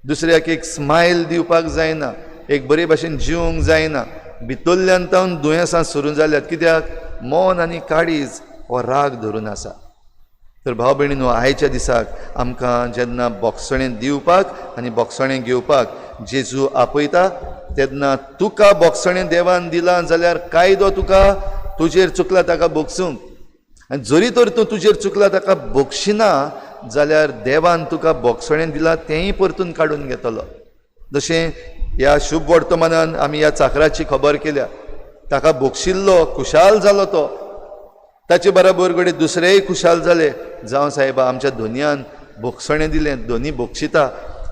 दुसऱ्याक एक स्मायल दिवपाक जायना, एक बरे भाशेन जिवंक जायना, भितरल्यान तावन दुयेंसां सुरू जाल्यात. कित्याक मन आनी काळीज हो राग धरून आसा. तर भाव भयणीनो, आयच्या दिसाक आमकां जेन्ना बोगसणें दिवपाक आनी बोगसणें घेवपाक जेजू आपयता तेन्ना तुका बोगसणें देवान दिलां जाल्यार कायदो तुका तुजेर चुकला ताका भोगसूंक, आनी जरी तर तूं तुजेर चुकला ताका भोगशिना जाल्यार देवान तुका बोगसणें दिलां तेंय परतून काडून घेतलो. जशें ह्या शुभ वर्तमानान आमी ह्या चाकराची खबर केल्या, ताका भोगशिल्लो खुशाल जालो तो, ताचे बराबर घडये दुसरेय खुशाल जाले, जावं सायबा आमच्या धोनयान भोगसणें दिलें, धोनी भोगशिता,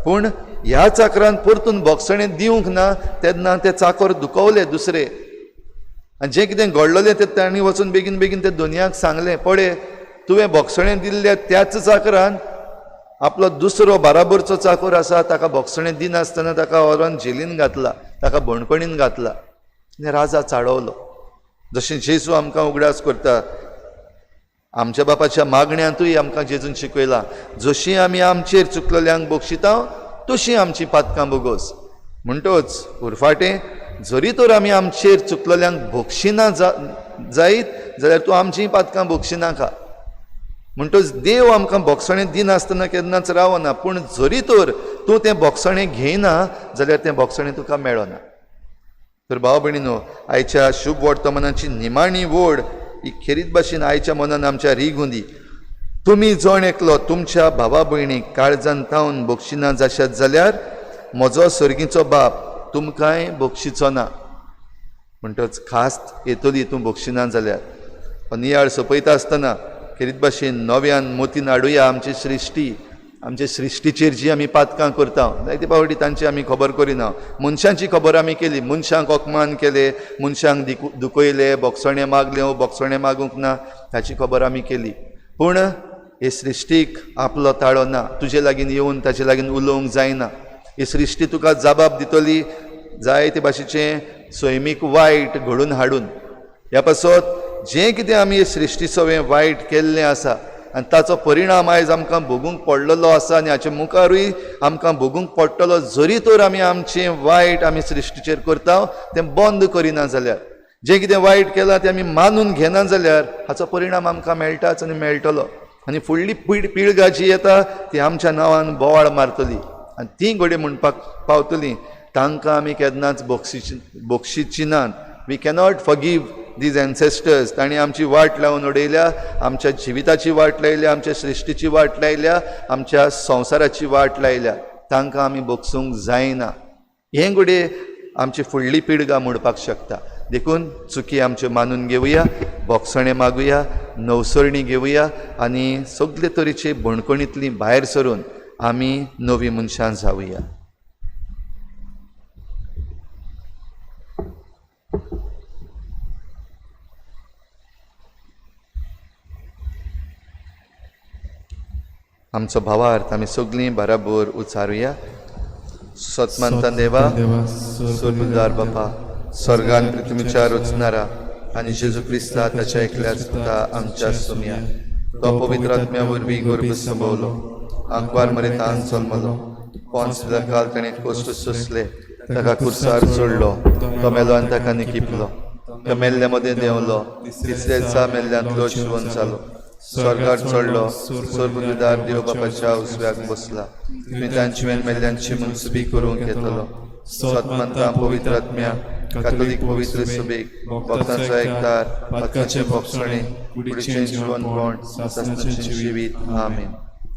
पूण ह्या चाकरान परतून भोगसणें दिवंक ना तेन्ना ते चाकर दुखवले दुसरे, आनी जें कितें घडलेलें तें तांणी वचून बेगीन बेगीन ते धोनयाक सांगलें, पळय तुवें भोगसणें दिल्लें त्याच चाकरान आपलो दुसरो बाराबरचो चाकर आसा ताका भोगसणें दिनासतना ताका व्हरोन जेलीन घातला. ताका बणकणीन घातला आनी राजा चाळवलो. जशें जेजू आमकां उगडास करता, आमच्या बापाच्या मागण्यांतूय आमकां जेजून शिकयलां, जशीं आमी आमचेर चुकलेल्यांक बक्षिता तशीं आमचीं पातकां बोगोस. म्हणटोच उरफाटें जरी तर आमी आमचेर चुकलेल्यांक बक्षिना जायत जाल्यार तूं आमचीं पातकां बक्षिनाका. म्हणटोच देव आमकां बोगसणें दिनासतना केन्नाच रावना, पूण जरी तर तूं तें बोगसणें घेयना जाल्यार तें बोगसणें तुका मेळना. तर भाव भयणीनो, आयच्या शुभ वर्तमानाची निमाणी वोड ही खेरीत भाशेन आयच्या मनान आमच्या रिगुंदी. तुमी जण एकलो तुमच्या भावा भयणीक काळजान तावन बक्षिना जाशात जाल्यार म्हजो सर्गीचो बाप तुमकांय बक्षिचो ना. म्हणटच खास येतली तूं बक्षिना जाल्यार. नियाळ सोंपयता आसतना खेरीत भाशेन नव्यान मोतीन हाडुया आमची सृश्टी, आमचे सृश्टीचेर जी आमी पातकां करता जायते फावटी तांची आमी खबर करिना. मनशांची खबर आमी केली, मनशांक अपमान केले, मनशांक दुखयले, बोगसणें मागलें वो बोगसणें मागूंक ना ताची खबर आमी केली. पूण हे सृश्टीक आपलो ताळो ना, तुजे लागीं येवन ताचे लागीं उलोवंक जायना. ही सृश्टी तुका जबाब दितली जायते भाशेचें सैमीक वायट घडून हाडून. ह्या पासत जें कितें आमी हे सृश्टी सवें वायट केल्लें आसा आनी ताचो परिणाम आयज आमकां भोगूंक पडलेलो आसा आनी हाचे मुखारूय आमकां भोगूंक पडटलो जरी तर आमी आमचें वायट आमी सृश्टीचेर करता तें बंद करिना जाल्यार, जें कितें वायट केलां तें आमी मानून घेना जाल्यार हाचो परिणाम आमकां मेळटाच आनी मेळटलो. आनी फुडली पिळगा जी येता ती आमच्या नांवान बोवाळ मारतली आनी ती घडये म्हणपाक पावतली तांकां आमी केन्नाच बक्षिची नात. We cannot forgive these ancestors. तांणी आमची वाट लावन उडयल्या, आमच्या जिविताची वाट लायल्या, आमच्या सृश्टीची वाट लायल्या, आमच्या संवसाराची वाट लायल्या. तांकां आमी बक्षूंक जायना. हें घडये आमची फुडली पिळगा मोडपाक शकता. देखून चुकी आमच्यो मानून घेवया, बोगसणें मागुया, नवसरणी घेवया आनी सगळे तरेचे बणकणींतली भायर सरून आमी नवी मनशां जावया. आमचो भावार्थ आमी सगळीं बराबर उचारुया. सतमानता देवा, सोर्गुदार बापा, स्वर्गान पृथ्वीच्या रचणारा आनी जेजू क्रिस्ता ताच्या एकल्याच पुता आमच्या सोम्या, तो पवित्र आत्म्या वरवीं गर्भ संभवलो, आंकवार मरेतान जल्मलो, पोंच काल ताणें कश्ट सोंसले, ताका कुर्सार चडलो, तो मेलो आनी ताका निकिपलो, तो मेल्ल्या मदें देंवलो, तिसऱ्या दिसा मेल्ल्यांतलो जिवन जालो, स्वर्गार चडलो, स्वर्गुदार देव बापाच्या उजव्याक बसला, तुमी तांची मेल्ल्यांची मनसुबी करूंक येतलो. सतमंता पवित्र आत्म्या, कातोलीक पवित्र सभेक, भक्तांचो एकदार, पातकाचें बोगसणें, कुडीचें जिवनपण, सासणाचें जिवीत. आमेन.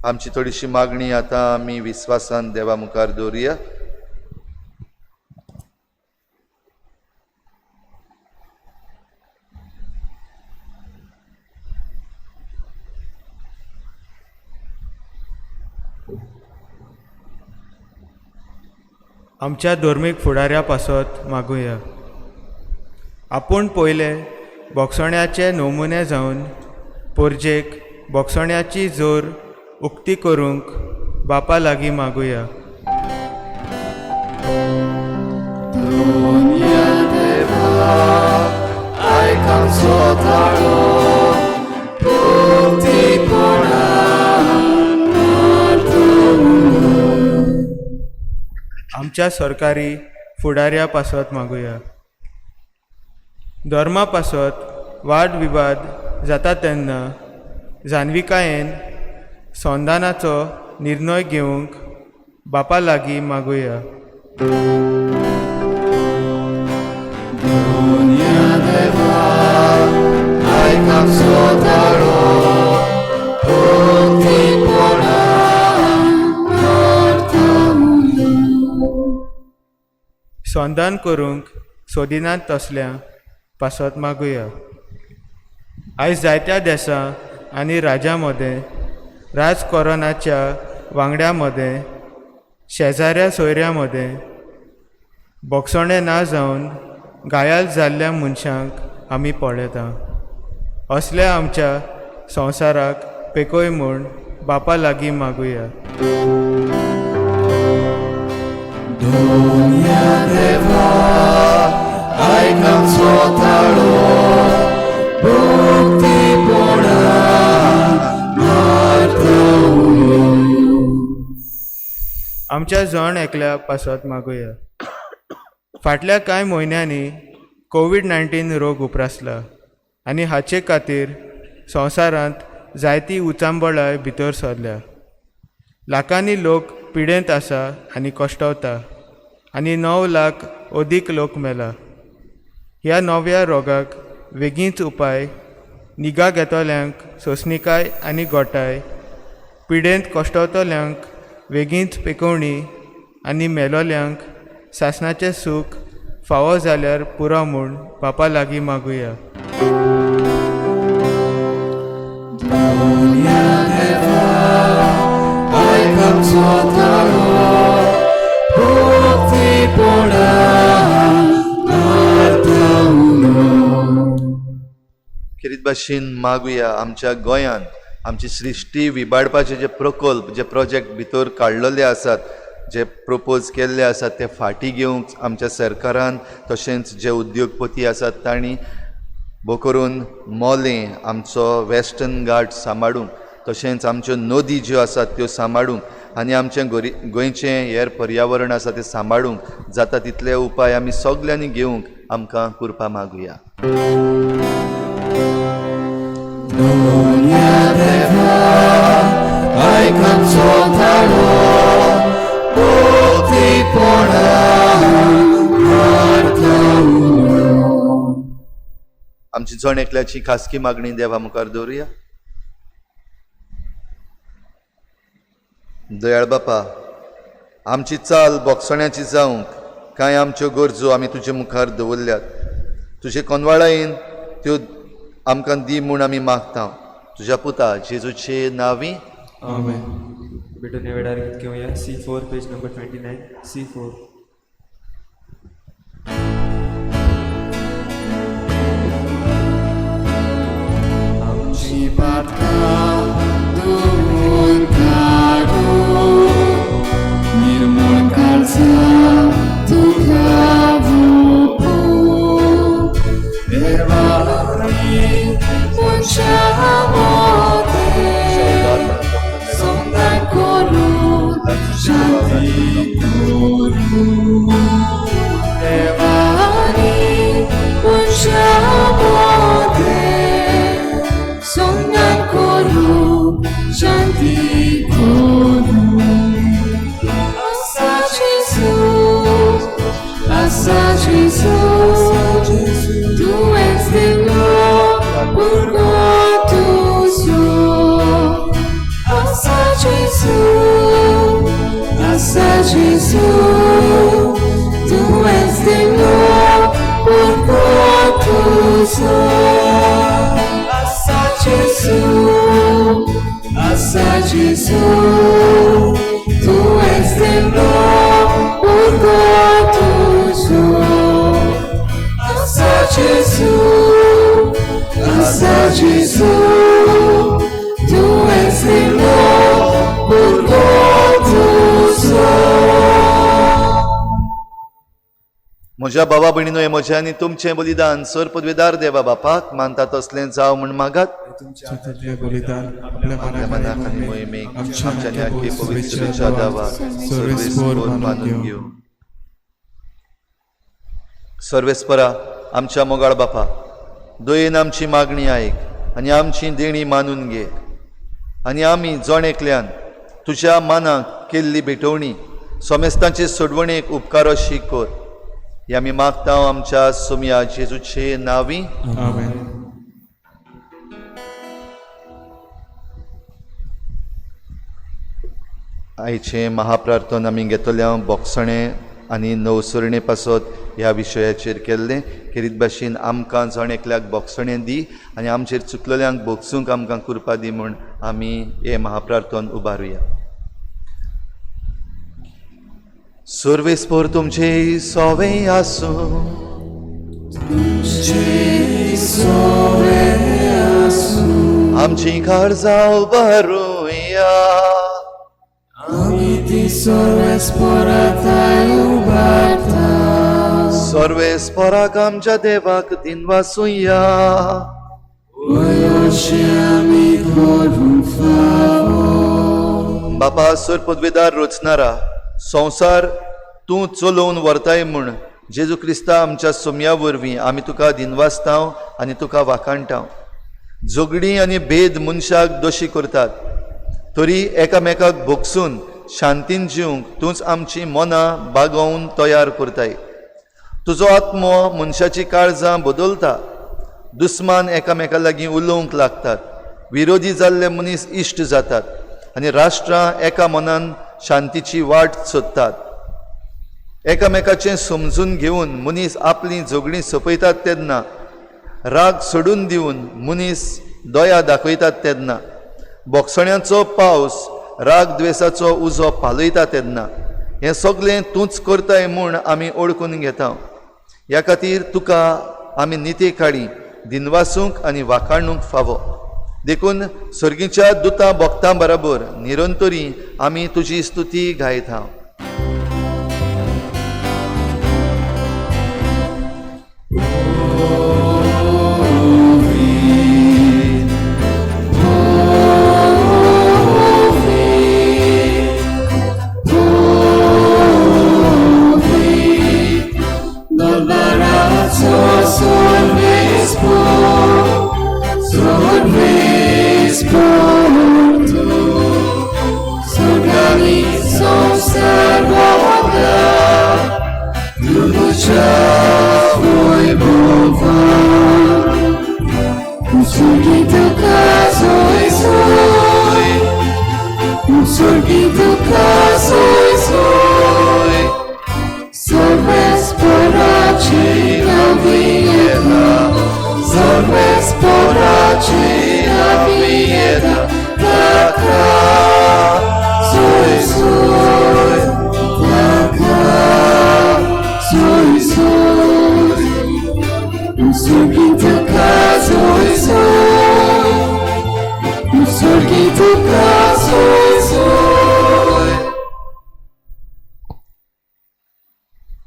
आमची थोडीशी मागणी आतां आमी विस्वासान देवा मुखार दवरुया. आमच्या धर्मीक फुडाऱ्या पासत मागुया. आपूण पयले बोगसण्याचे नमुने जावन पोरजेक बोगसण्याची जोर उक्ती करूंक बापा लागीं मागुया. आमच्या सरकारी फुडाऱ्या पासत मागुया. धर्मा पासत वाद विवाद जाता तेन्ना जाणविकायेन संधानाचो निर्णय घेवंक बापा लागीं मागुया. संधान करूंक सोदिनात तसल्या पासत मागुया. आयज जायत्या देसां आनी राज्यां मदें राजकोरनाच्या वांगड्या मदें शेजाऱ्या सोयऱ्या मदें बोगसणें ना जावन घायाल जाल्ल्या मनशांक आमी पळयता. असल्या आमच्या संवसाराक पेकय म्हूण बापा लागीं मागुया. दोन्या देवा आमचो ताळो भक्तीपणान मारता उलो. आमच्या जण एकल्या पासत मागुया. फाटल्या कांय म्हयन्यांनी कोवीड-19 रोग उप्रासला आनी हाचे खातीर संवसारांत जायती उचांबळाय भितर सरल्या. लाखांनी लोक पिडेंत आसा आनी कश्टवता आनी 9 लाख अदीक लोक मेला. ह्या नव्या रोगाक वेगींच उपाय निगा घेतल्यांक सोंसणीकाय आनी गोटाय, पिडेंत कश्टवतल्यांक वेगींच पेकोवणी आनी मेलोल्यांक सासणाचें सूख फावो जाल्यार पुरो म्हूण बापा लागीं मागुया. दोन्या देवा, आयक आमचो ताळो भक्तीपणान मारता उलो. खेरीत भाशेन मागुया आमच्या गोंयांत आमची सृश्टी विबाडपाचे जे प्रकल्प, जे प्रोजेक्ट भितर काडलेले आसात, जे प्रपोज केल्ले आसात ते फाटीं घेवंक आमच्या सरकारान, तशेंच जे उद्योगपती आसात तांणी भो करून मोलें आमचो वेस्टर्न घाट सांबाळूंक, तशेंच आमच्यो नदी ज्यो आसात त्यो सांबाळूंक आनी आमचें गोंयचें हेर पर्यावरण आसा तें सांबाळूंक जाता तितले उपाय आमी सगल्यांनी घेवंक आमकां कृपा मागुया. दोन्या देवा, आयक आमचो ताळो भक्तीपणान मारता उलो. आमची जण एकल्याची खासगी मागणी देवा मुखार दवरुया. दयाळ बापा, आमची चाल बोगसण्याची जावंक कांय आमच्यो गरजो आमी तुजे मुखार दवरल्यात. तुजे कोनवाळायेन त्यो आमकां दी म्हूण आमी मागता. तुज्या पुता जेजूचे नांवी आमेन. भेटून ह्या वेळार गीत घेवया. C4 page number 29, C4. आमची पातकां धुवन काडून निर्मूळ काळजां तुका भोगूं. देवा, आमी मनशां मदें समाधान करून शांती करूं. देवा, आमी मनशां मदें समाधान करून शांती करूं. आसा जेजू, आसा जेजू, tu és Senhor por quanto sou. Assa Gesù, assa Gesù, tu és Senhor por quanto sou. Assa Gesù, assa Gesù, tu és Senhor por quanto sou. Assa Gesù, assa Gesù, tu és Senhor por quanto sou. म्हज्या भावा भयणीनो, हें म्हजें आनी तुमचें बलिदान sir पदवेदार देवा बापाक मानता तसलें जावं म्हूण मागात. तुजें बलिदान आपल्या आपल्या मनाक मनाक आनी मोहिमेक आमच्या आमच्या आनी न्याय पवित्र दावा सर्वेस्पोर मानून घेवं. सर्वेस्परा आमच्या मोगाळ बापा, दयेन आमची मागणी आयक आनी आमची देणी मानून घे आनी आमी जण एकल्यान तुज्या मानाक केल्ली भेटवणी समेस्तांचे सोडवणेक उपकार अशी कर. हे आमी मागता आमच्या सोमया जेजूचे नांवी. आमेन. आयचें महाप्रार्थन आमी घेतल्या बोगसणें आनी नवसरणे पासत ह्या विशयाचेर केल्लें. खेरीत भाशेन आमकां जण एकल्याक बोगसणें दी आनी आमचेर चुकलेल्यांक भोगसूंक आमकां कृपा दी म्हूण आमी हें महाप्रार्थन उबारुया. सर्वेस्पोर तुमचे सोवे आसूं. आमची काळजां उबारुया. आमी ती सर्वेस्पोराताय उबारता. सर्वेस्पराक आमच्या देवाक दिनवासुया. बापा सर पदवेदार रचणारा संवसार तूं चलोवन व्हरताय म्हूण जेजू क्रिस्ता आमच्या सोम्या वरवीं आमी तुका दिनवासताव आनी तुका वाखाणटाव. झगडीं आनी भेद मनशाक दोशी करतात तरी एकामेकाक भोगसून शांतीन जिवंक तूंच आमची मनां बागोवन तयार करताय. तुजो आत्मो मनशाची काळजां बदलता. दुस्मान एकामेका लागीं उलोवंक लागतात. विरोधी जाल्ले मनीस इश्ट जातात आनी राष्ट्रां एका मनान शांतीची वाट सोदतात. एकामेकाचें समजून घेवन मनीस आपलीं झगडीं सोंपयतात तेन्ना, राग सोडून दिवन मनीस दया दाखयतात तेन्ना, बोगसण्याचो पावस राग द्वेसाचो उजो पालयता तेन्ना, हें सगळें तूंच करताय म्हूण आमी ओळखून घेता. ह्या खातीर तुका आमी निते काळी दिनवासूंक आनी वाखाणूंक फावो. देखून सर्गीच्या दुतां भक्तां बराबर निरंतरी आमी तुजी स्तुती गायता.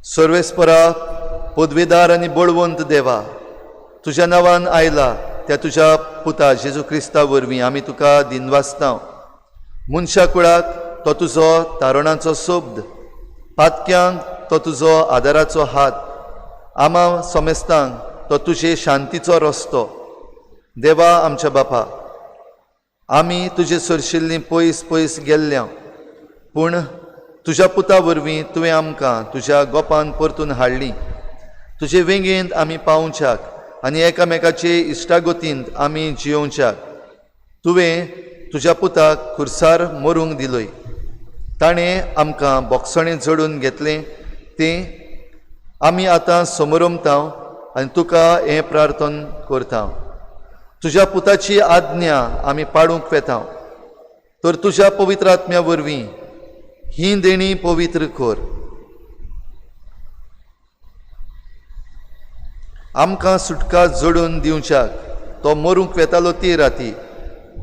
सर्वेस्परा पदवेदार आनी बळवंत देवा, तुज्या नांवान आयला त्या तुज्या पुता जेजू क्रिस्ता वरवीं आमी तुका दिनवासता. मनशा कुळाक तो तुजो तारणाचो शब्द, पातक्यांक तो तुजो आदाराचो हात, आमा समेस्तांक तो तुजे शांतीचो रस्तो. देवा आमच्या बापा, आमी तुजे सरशिल्लीं पयस पयस गेल्ल्या, पूण तुज्या पुता वरवीं तुवें आमकां तुज्या गोपान परतून हाडली. तुजे वेंगेंत आमी पावच्याक आनी एकामेकाचे इश्टागतींत आमी जियोवच्याक तुवें तुज्या पुताक खुर्सार मरूंक दिलोय. ताणें आमकां बोगसणें जोडून घेतलें तें आमी आतां समरमता आनी तुका हें प्रार्थन करता. तुज्या पुताची आज्ञा आमी पाडूंक वेता, तर तुज्या पवित्र आत्म्या वरवीं ही देणी पवित्र कर. आमकां सुटका जोडून दिवच्याक तो मरूंक वेतालो ती राती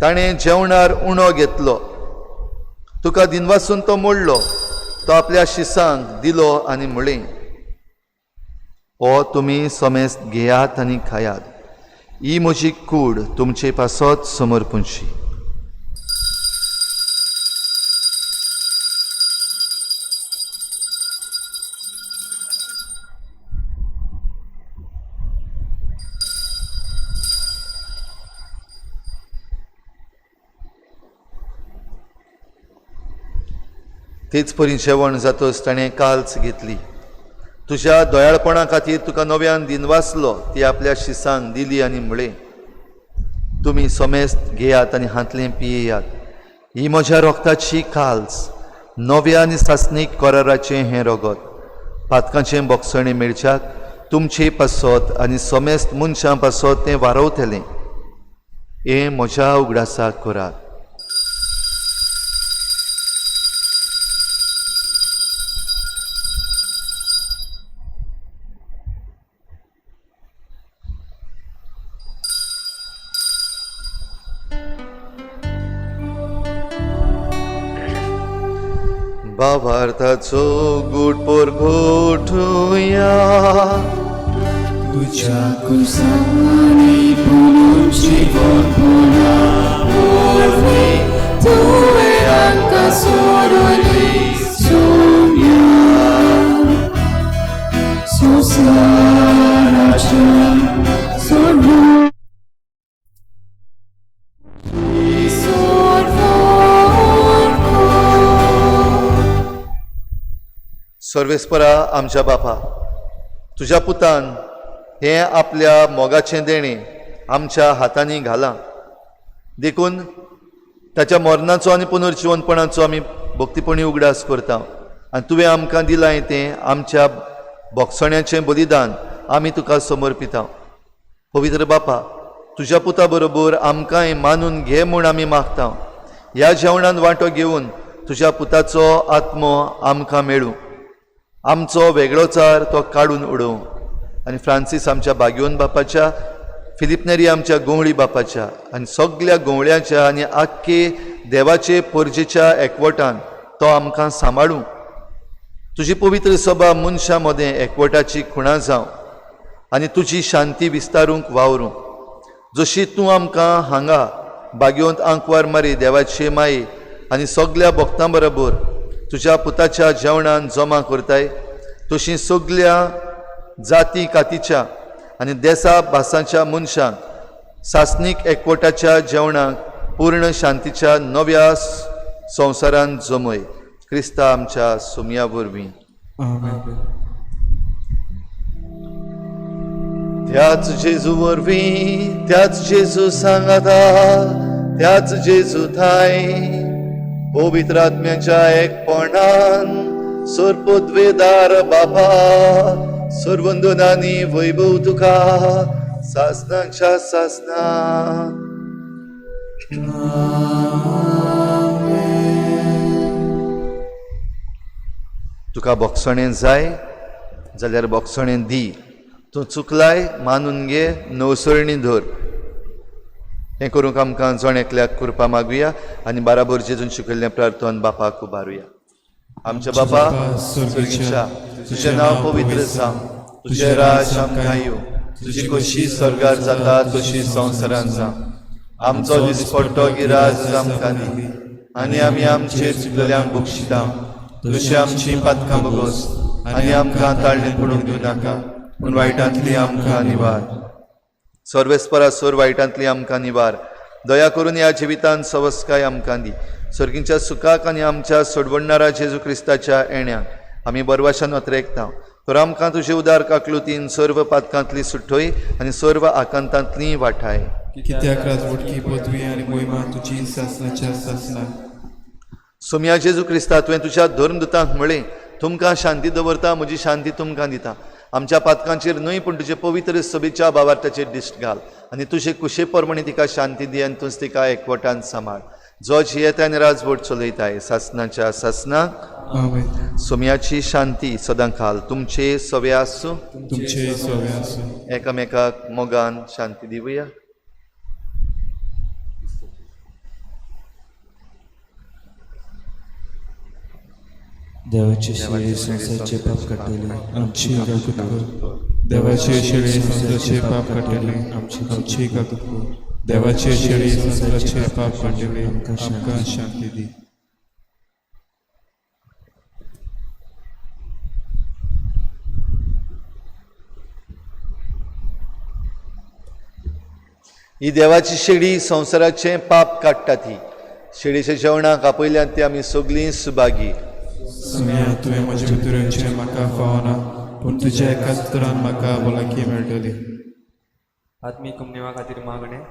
ताणें जेवणार उणो घेतलो. तुका दिनवासून तो मोडलो, तो आपल्या शिसांक दिलो आनी म्हळें, ओ तुमी समेस्त घेयात आनी खायात, ही म्हजी कूड तुमचे पासत समर्पूंची. तेच परी जेवण जातच ताणें काल्च घेतली. तुज्या दयाळपणा खातीर तुका नव्यान दिनवासलो, ती आपल्या शिसांक दिली आनी म्हळें, तुमी समेस्त घेयात आनी हांतलें पियेयात, ही म्हज्या रोगताची काल्स, नव्या आनी सासणीक कराराचें हें रगत, पातकांचें बोगसणें मेळच्याक तुमचे पासत आनी समेस्त मनशां पासत तें वारवतलें. हें म्हज्या उगडासाक करात. भावार्थाचो गूट पोरगोठुया. तुज्या कुसांनी पुनर्जीवन पुना वरवीं तुवें आमकां सोडली सोम्या संवसाराच्या सोडून सर्वेस्परा आमच्या बापा, तुज्या पुतान हें आपल्या मोगाचें देणें आमच्या हातांनी घालां, देखून ताच्या मरणाचो आनी पुनर्जिवनपणाचो आमी भक्तीपणी उगडास करता आनी तुवें आमकां दिलां तें आमच्या भोगसण्याचें बलिदान आमी तुका समर्पिता. पवित्र बापा, तुज्या पुता बरोबर आमकांय मानून घे म्हूण आमी मागता. ह्या जेवणान वांटो घेवन तुज्या पुताचो आत्मो आमकां मेळूं, आमचो वेगळोचार तो काडून उडोवं आनी फ्रांसीस आमच्या बागयोन बापाच्या, फिलिप नेरी आमच्या गोंवळी बापाच्या आनी सगल्या गोंवळ्याच्या आनी आख्खे देवाचे पोरजेच्या एकवटान तो आमकां सांबाळूं. तुजी पवित्र सभा मनशां मदें एकवटाची खुणा जावं आनी तुजी शांती विस्तारूंक वावरूं. जशी तूं आमकां हांगा बागयोंत आंकवार मारी देवाचे माये आनी सगल्या भक्तां बरोबर तुज्या पुताच्या जेवणान जमा करताय, तशी सगल्या जाती कातीच्या आनी देसा भासांच्या मनशांक सासणीक एकवटाच्या जेवणाक पूर्ण शांतीच्या नव्या संवसारान जमय. क्रिस्ता आमच्या सोमया वरवीं. त्याच जेजू वरवीं, त्याच जेजू सांगाता, त्याच जेजू थाय पवित्र आत्म्याच्या एकपणान सोरपद्वेदार बाबा सर्वंदनानी वैभव तुका सासनाच्या सासना. तुका बोगसणें जाय जाल्यार बोगसणें दी, तूं चुकलाय मानून घे, नवसरणी धर. हें करूंक आमकां जण एकल्याक कृपा मागुया आनी बाराबर जेजून शिकयल्लें प्रार्थन बापाक उबारुया. आमच्या बापा स्वर्गीच्या, तुजें नांव पवित्र जावं, तुजें राज आमकां येवं, तुजी खोशी स्वर्गार जाता तशी संवसारान जावं. आमचो दिसपट्टो गिराज आमकां दी आनी आमी आमचे चुकलेल्यांक बक्षिता, तशी आमची पातकां बगोस आनी आमकां ताळणेंत पडूंक दिवं नाका, पूण वायटांतली आमकां निवार. सर्वेस्परा सोर वायटांतली आमकां निवार. दया करून ह्या जिवितान सवस्काय आमकां दी. सर्गींच्या सुखाक आनी आमच्या सोडवणणारा जेजू क्रिस्ताच्या येण्याक आमी बरवाशान अत्रेकता. तर आमकां तुजे उदार काकलुतीन सर्व पातकांतली सुटोय आनी सर्व आकांतांतली वाठाय. कित्याक राजवटकी पदवी आनी मोहिमा तुजी सासनाच्या सासना. सोमया जेजू क्रिस्ता, तुवें तुज्या धर्मदुतांक म्हळें, तुमकां शांती दवरता, म्हजी शांती तुमकां दिता. आमच्या पातकांचेर न्हय पूण तुजे पवित्र सभेच्या भावार्थाचेर दिश्ट घाल आनी तुजे कुशे प्रमाणे तिका शांती दी आनी तूंच तिका एकवटान सांबाळ. जो जियेता आनी राजवट चलयताय सासनाच्या सासनाक. सोमयाची शांती सदां खाल तुमचे सवे आसूं, तुमचे सवे आसूं. एकामेकाक मोगान शांती दिवया. देवाचे शिळे संवसाराचे पाप काडटले, आमची काकूत कर. देवाचे शेळी संवसाराचे पाप काडटले, आमची काकूत कर. देवाचे शेळी संवसाराचे पाप काडटले, आमकां शांती दी. ही देवाची शेळी संवसाराचें पाप काडटा. ती शेळीच्या जेवणाक आपयल्यान ती आमी सगळीं सुभागी. सोमया, तुवें म्हज्या भितर येवचें म्हाका फावना, पूण तुज्या एकाच उतरान म्हाका भलायकी मेळटली. आत्मीक कुमनेवा खातीर मागणें.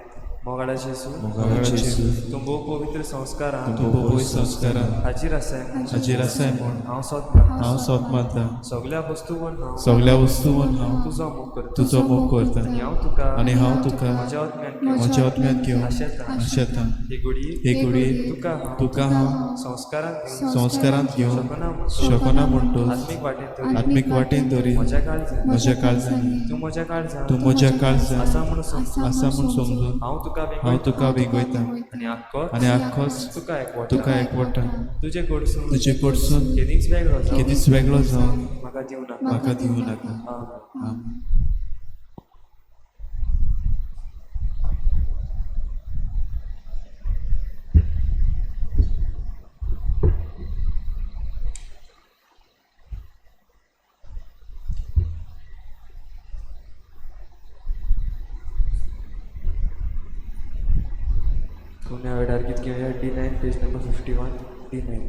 मोगाळा जेजू, मोगाळा जेजू, तूं भोव पवित्र संस्कारान, तूं भोव पवित्र संस्कारान हाजीर आसाय म्हूण, हाजीर आसाय म्हूण हांव सोद मानतां. हांव सोद मानतां. सगल्या वस्तूवन हांव, सगल्या वस्तूवन हांव तुजो मोग करतां, तुजो मोग करतां. आनी हांव तुका, आनी हांव तुका म्हज्या आत्म्यान घेवन, म्हज्या आत्म्यान घेवन आशेतां. आशेतां. ही घडये, ही घडये तुका हांव, तुका हांव संस्कारांत घेवन, संस्कारांत घेवन शकना म्हूण, शकना म्हणटोच आत्मीक वाटेन तरी, आत्मीक वाटेन तरी म्हज्या काळजांत, म्हज्या काळजांत तूं म्हज्या काळजांत तूं म्हज्या काळजांत आसा म्हूण समजून, आसा म्हूण समजून हांव तुका हांव तुका वेंगयतां आनी आख्खोच आनी आख्खोच तुका एकवटा तुका एकवटा. तुजे कडसून तुजे कडसून केदींच वेगळो जावं केदींच वेगळो जावन म्हाका दिवं नाका. म्हाका दिवं नाका. आमेन. आमेन. पुण्या वेळार गीत घेवया D9 page number 51 D9.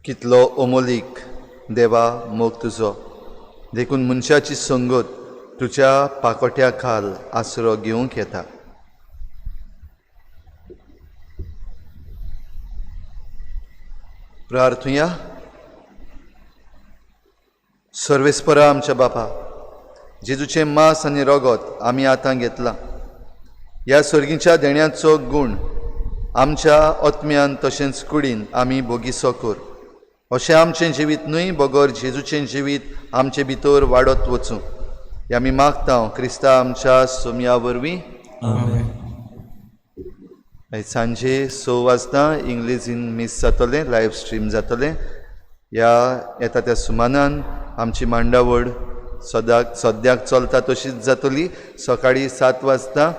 कितलो अमोलीक देवा मोग तुजो, देखून मनशाची संगत तुज्या पाकोट्या खाल आसरो घेवंक येता. प्रार्थुया. सर्वेस्परा आमच्या बापा, जेजूचें मांस आनी रगत आमी आतां घेतलां. ह्या सर्गीच्या देण्याचो गूण आमच्या आत्म्यान तशेंच कुडीन आमी भोगिसो कर. अशें आमचें जिवीत न्हय बगर जेजूचें जिवीत आमचे भितर वाडत वचूं. हें आमी मागता क्रिस्ता आमच्या सोमया वरवीं. आमेन. सांजे 6 वाजता इंग्लिजीन मीस जातलें, लायव्ह स्ट्रीम जातलें. ह्या येता त्या सुमानान आमची मांडावळ सद्याक चलता तशीच जातली. सकाळी 7 वाजता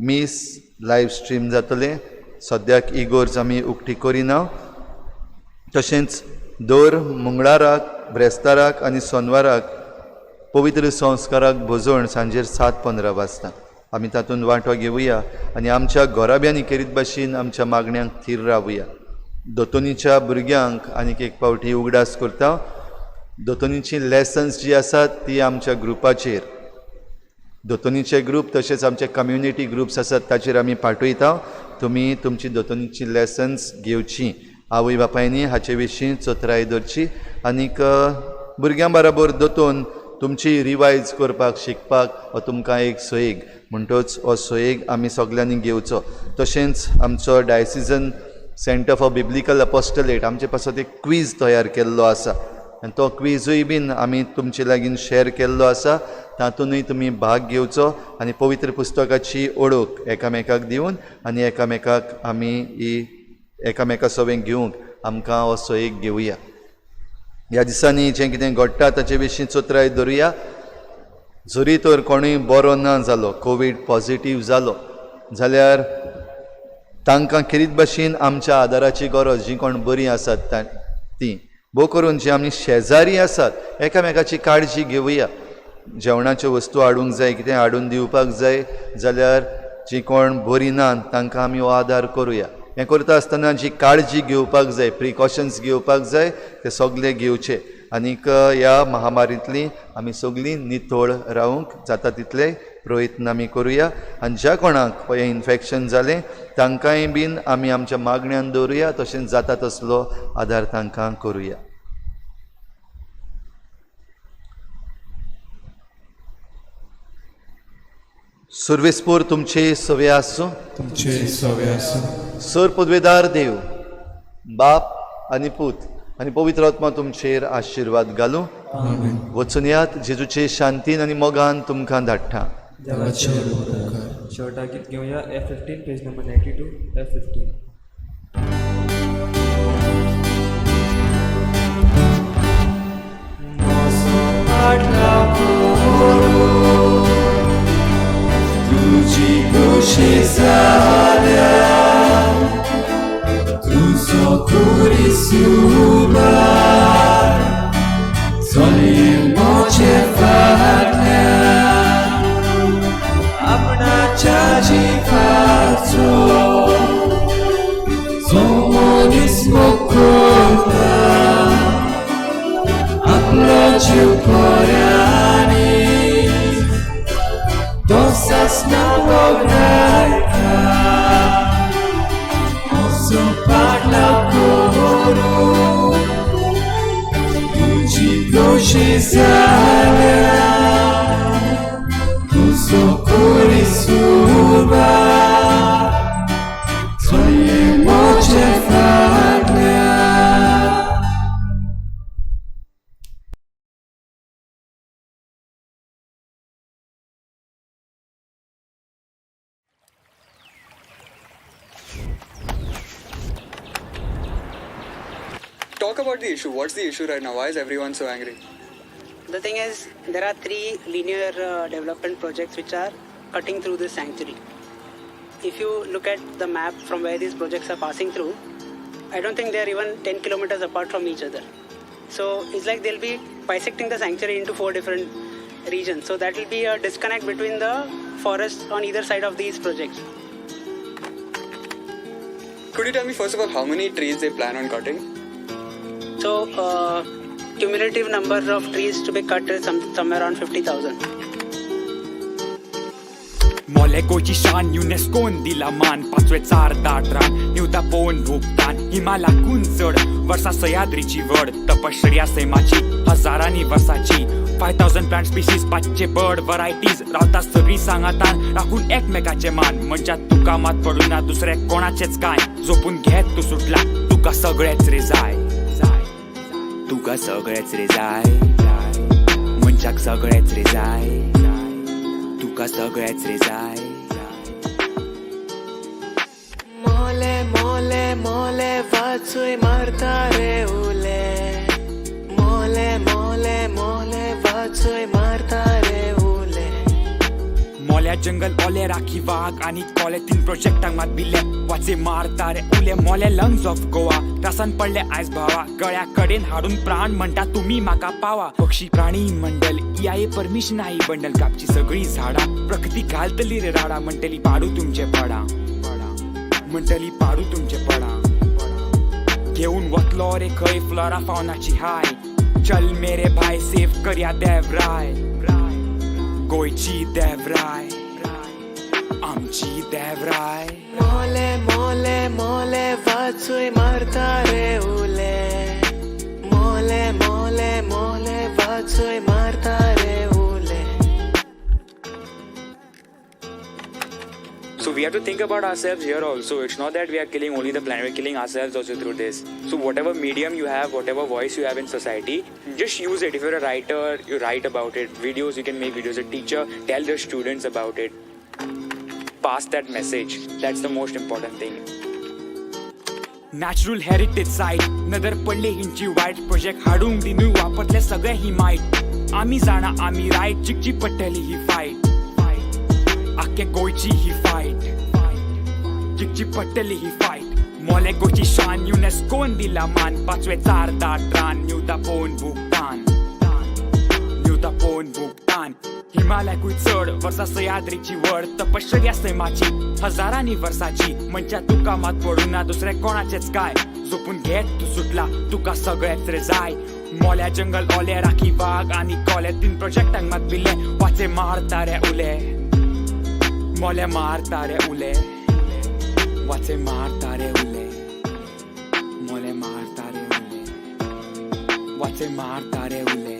मीस लायव्ह स्ट्रीम जातलें. सद्याक इगोर्ज आमी उक्ती करिना. तशेंच दर मंगळाराक, ब्रेस्ताराक आनी सोनवाराक पवित्र संस्काराक भोजण सांजेर 7:15 वाजता आमी तातूंत वांटो घेवया आनी आमच्या घराब्यांनी केरीत भाशेन आमच्या मागण्यांक थीर रावया. दोतोनीच्या भुरग्यांक आनीक एक फावटी उगडास करता. दोतोनीची लेसन्स जी आसात ती आमच्या ग्रुपाचेर, दोतोनीचे ग्रूप तशेंच आमचे कम्युनिटी ग्रुप्स आसात ताचेर आमी पाठयता. तुमी तुमची दोतोनीची लेसन्स घेवची. आवय बापायनी हाचे विशीं चतराय दवरची आनीक भुरग्यां बराबर दोतोन तुमची रिवायज करपाक शिकपाक हो तुमकां एक सोयेग म्हणटच हो सोयेग आमी सगल्यांनी घेवचो. तशेंच आमचो diocesan centre for biblical apostolate आमचे पासत एक क्वीज तयार केल्लो आसा आनी तो क्विजूय बीन आमी तुमचे लागीं शेर केल्लो आसा. तातूंतय तुमी भाग घेवचो आनी पवित्र पुस्तकाची ओळख एकामेकाक दिवन आनी एकामेकाक आमी ही एकामेका सवें घेवंक आमकां हो सोयेक घेवया. ह्या दिसांनी जें कितें घडटा ताचे विशीं चतराय दवरुया. जरी तर कोणूय बरो ना जालो, कोवीड पॉजिटीव जालो जाल्यार तांकां खेरीत भाशेन आमच्या आदाराची गरज, जीं कोण बरीं आसात तीं भोव करून जी आमी शेजारी आसात एकामेकाची काळजी घेवया. जेवणाच्यो वस्तू हाडूंक जाय, कितें हाडून दिवपाक जाय जाल्यार जीं कोण बरीं ना तांकां आमी हो आदार करुया. हें करता आसतना जी काळजी घेवपाक जाय, प्रिकॉशन्स घेवपाक जाय ते सगळे घेवचे आनीक ह्या महामारींतली आमी सगळीं नितळ रावंक जाता तितले प्रयत्न आमी करुया. आनी ज्या कोणाक हें इन्फेक्शन जालें तांकांय बीन आमी आमच्या मागण्यान दवरुया, तशेंच जाता तसलो आदार तांकां करुया. सुर्वेस्पूर तुमचे सवे आसूं. तुमचे सवे आसूं. सर पदवेदार देव बाप आनी पूत आनी पवित्र आत्मा तुमचेर आशिर्वाद घालूं. आमेन. वचून यात, जेजूचे शांतीन आनी मोगान तुमकां धाडटा. देवाचे उपकार. शेवटाक गीत घेवया F 15 page number 92 F 15. तुजी खोशी जाल्या तुजो खुरीसुबार चलये म्हजे फाटल्यान आपणाच्या जिवाचो जो मनीस मोग करता आपलो जीव खऱ्यांनी तो सासना वगडायता. म्हजो पाटलाव करूं तुजी खोशी जाल्या तुजो खुरीसुबार चलये म्हजे फाटल्यान. Talk about the issue. What's the issue right now? Why is everyone so angry? The thing is, there are 3 linear development projects which are cutting through this sanctuary. If you look at the map from where these projects are passing through, I don't think they are even 10 kilometers apart from each other. So it's like they'll be bisecting the sanctuary into 4 different regions. So that will be a disconnect between the forests on either side of these projects. Could you tell me first of all how many trees they plan on cutting? So cumulative number of trees to be cut is somewhere around 50,000. मोले गोंयची शान युनेस्कोन दिला मान, पाचवे चार दाट रान निवता पळोवन भुगतान, हिमालाकून चड वर्सां सह्याद्रीची व्हड तपश्चर्या सैमाची हजारांनी वर्साची, 5000 प्लांट स्पिशीज 500 बर्ड व्हरायटीज रावता सगळीं सांगातान राखून एकमेकाचे मान, मनशां तुका मात पडूं ना दुसऱ्या कोणाचेच कांय, झोपून घेत तूं सुटला तुका सगळेच रे जाय, तुका सगळेच रे जाय, मनशाक सगळेच रे जाय, तुका सगळेच रे जाय. मोले मोले मोले वाचूय मारता रे उले, मोले मोले मोले वाचूय मारता रे उले. मोल्या जंगल ओले राखी वाग आनी कोले 3 प्रोजेक्टांक मात बिले वाचे मारता रे उले, मोले लंग्स ऑफ गोवा त्रासान पडले आयज भावा, गळ्या कडेन हाडून प्राण म्हणटा तुमी म्हाका पावा, पक्षी प्राणी मंडल EIA permission आई बंडल, कापची सगळी झाडां प्रकृती घालतली रे राडा, म्हणटली पाडू तुमचे पडां, म्हणटली पाडू तुमचे पडां, घेवन वतलो रे खंय फ्लोरा फावनाची हाय, चल मेरे भाय सेव करया देवराय, गोंयची देवराय आमची देवराय. मोले मोले मोले वाचूय मारता रे उले, मोले मोले मोले वाचूय मारता रे उले. So we have to think about ourselves here also. It's not that we are killing only the planet, we're killing ourselves also through this. So whatever medium you have, whatever voice you have in society, just use it. If you're a writer, you write about it. Videos, you can make videos. A teacher, tell the students about it. Pass that message. That's the most important thing. Natural heritage site, नदर पडली हिंची वायट, project हाडूंक दिनूय वापरले सगळे he might, आमी जाणा आमी right, जिखची पडटली ही फायट, आख्खे गोंयची ही फायट, जिखची पडटली ही फायट. मोले गोंयची शान युनेस्कोन दिला मान, पाचवे चार दाट रान निवता पळोवन भुगतान, निवता पळोवन भुगतान, हिमालयाकूय चड वर्सां सह्याद्रीची व्हड तपश्चर्या सैमाची हजारांनी वर्साची, मनशां तुका मात पडूं ना दुसऱ्या कोणाचेच कांय, झोपून घेत तूं सुटला तुका सगळेच रे जाय, मोल्या जंगल ओले राखी वाग आनी कोले 3 प्रोजेक्टांक मात बिले वाचे मारता रे उले, मोले मारता रे उले, वाचे मारता रे उले, मोले मारता रे उले, वाचे मारता रे उले.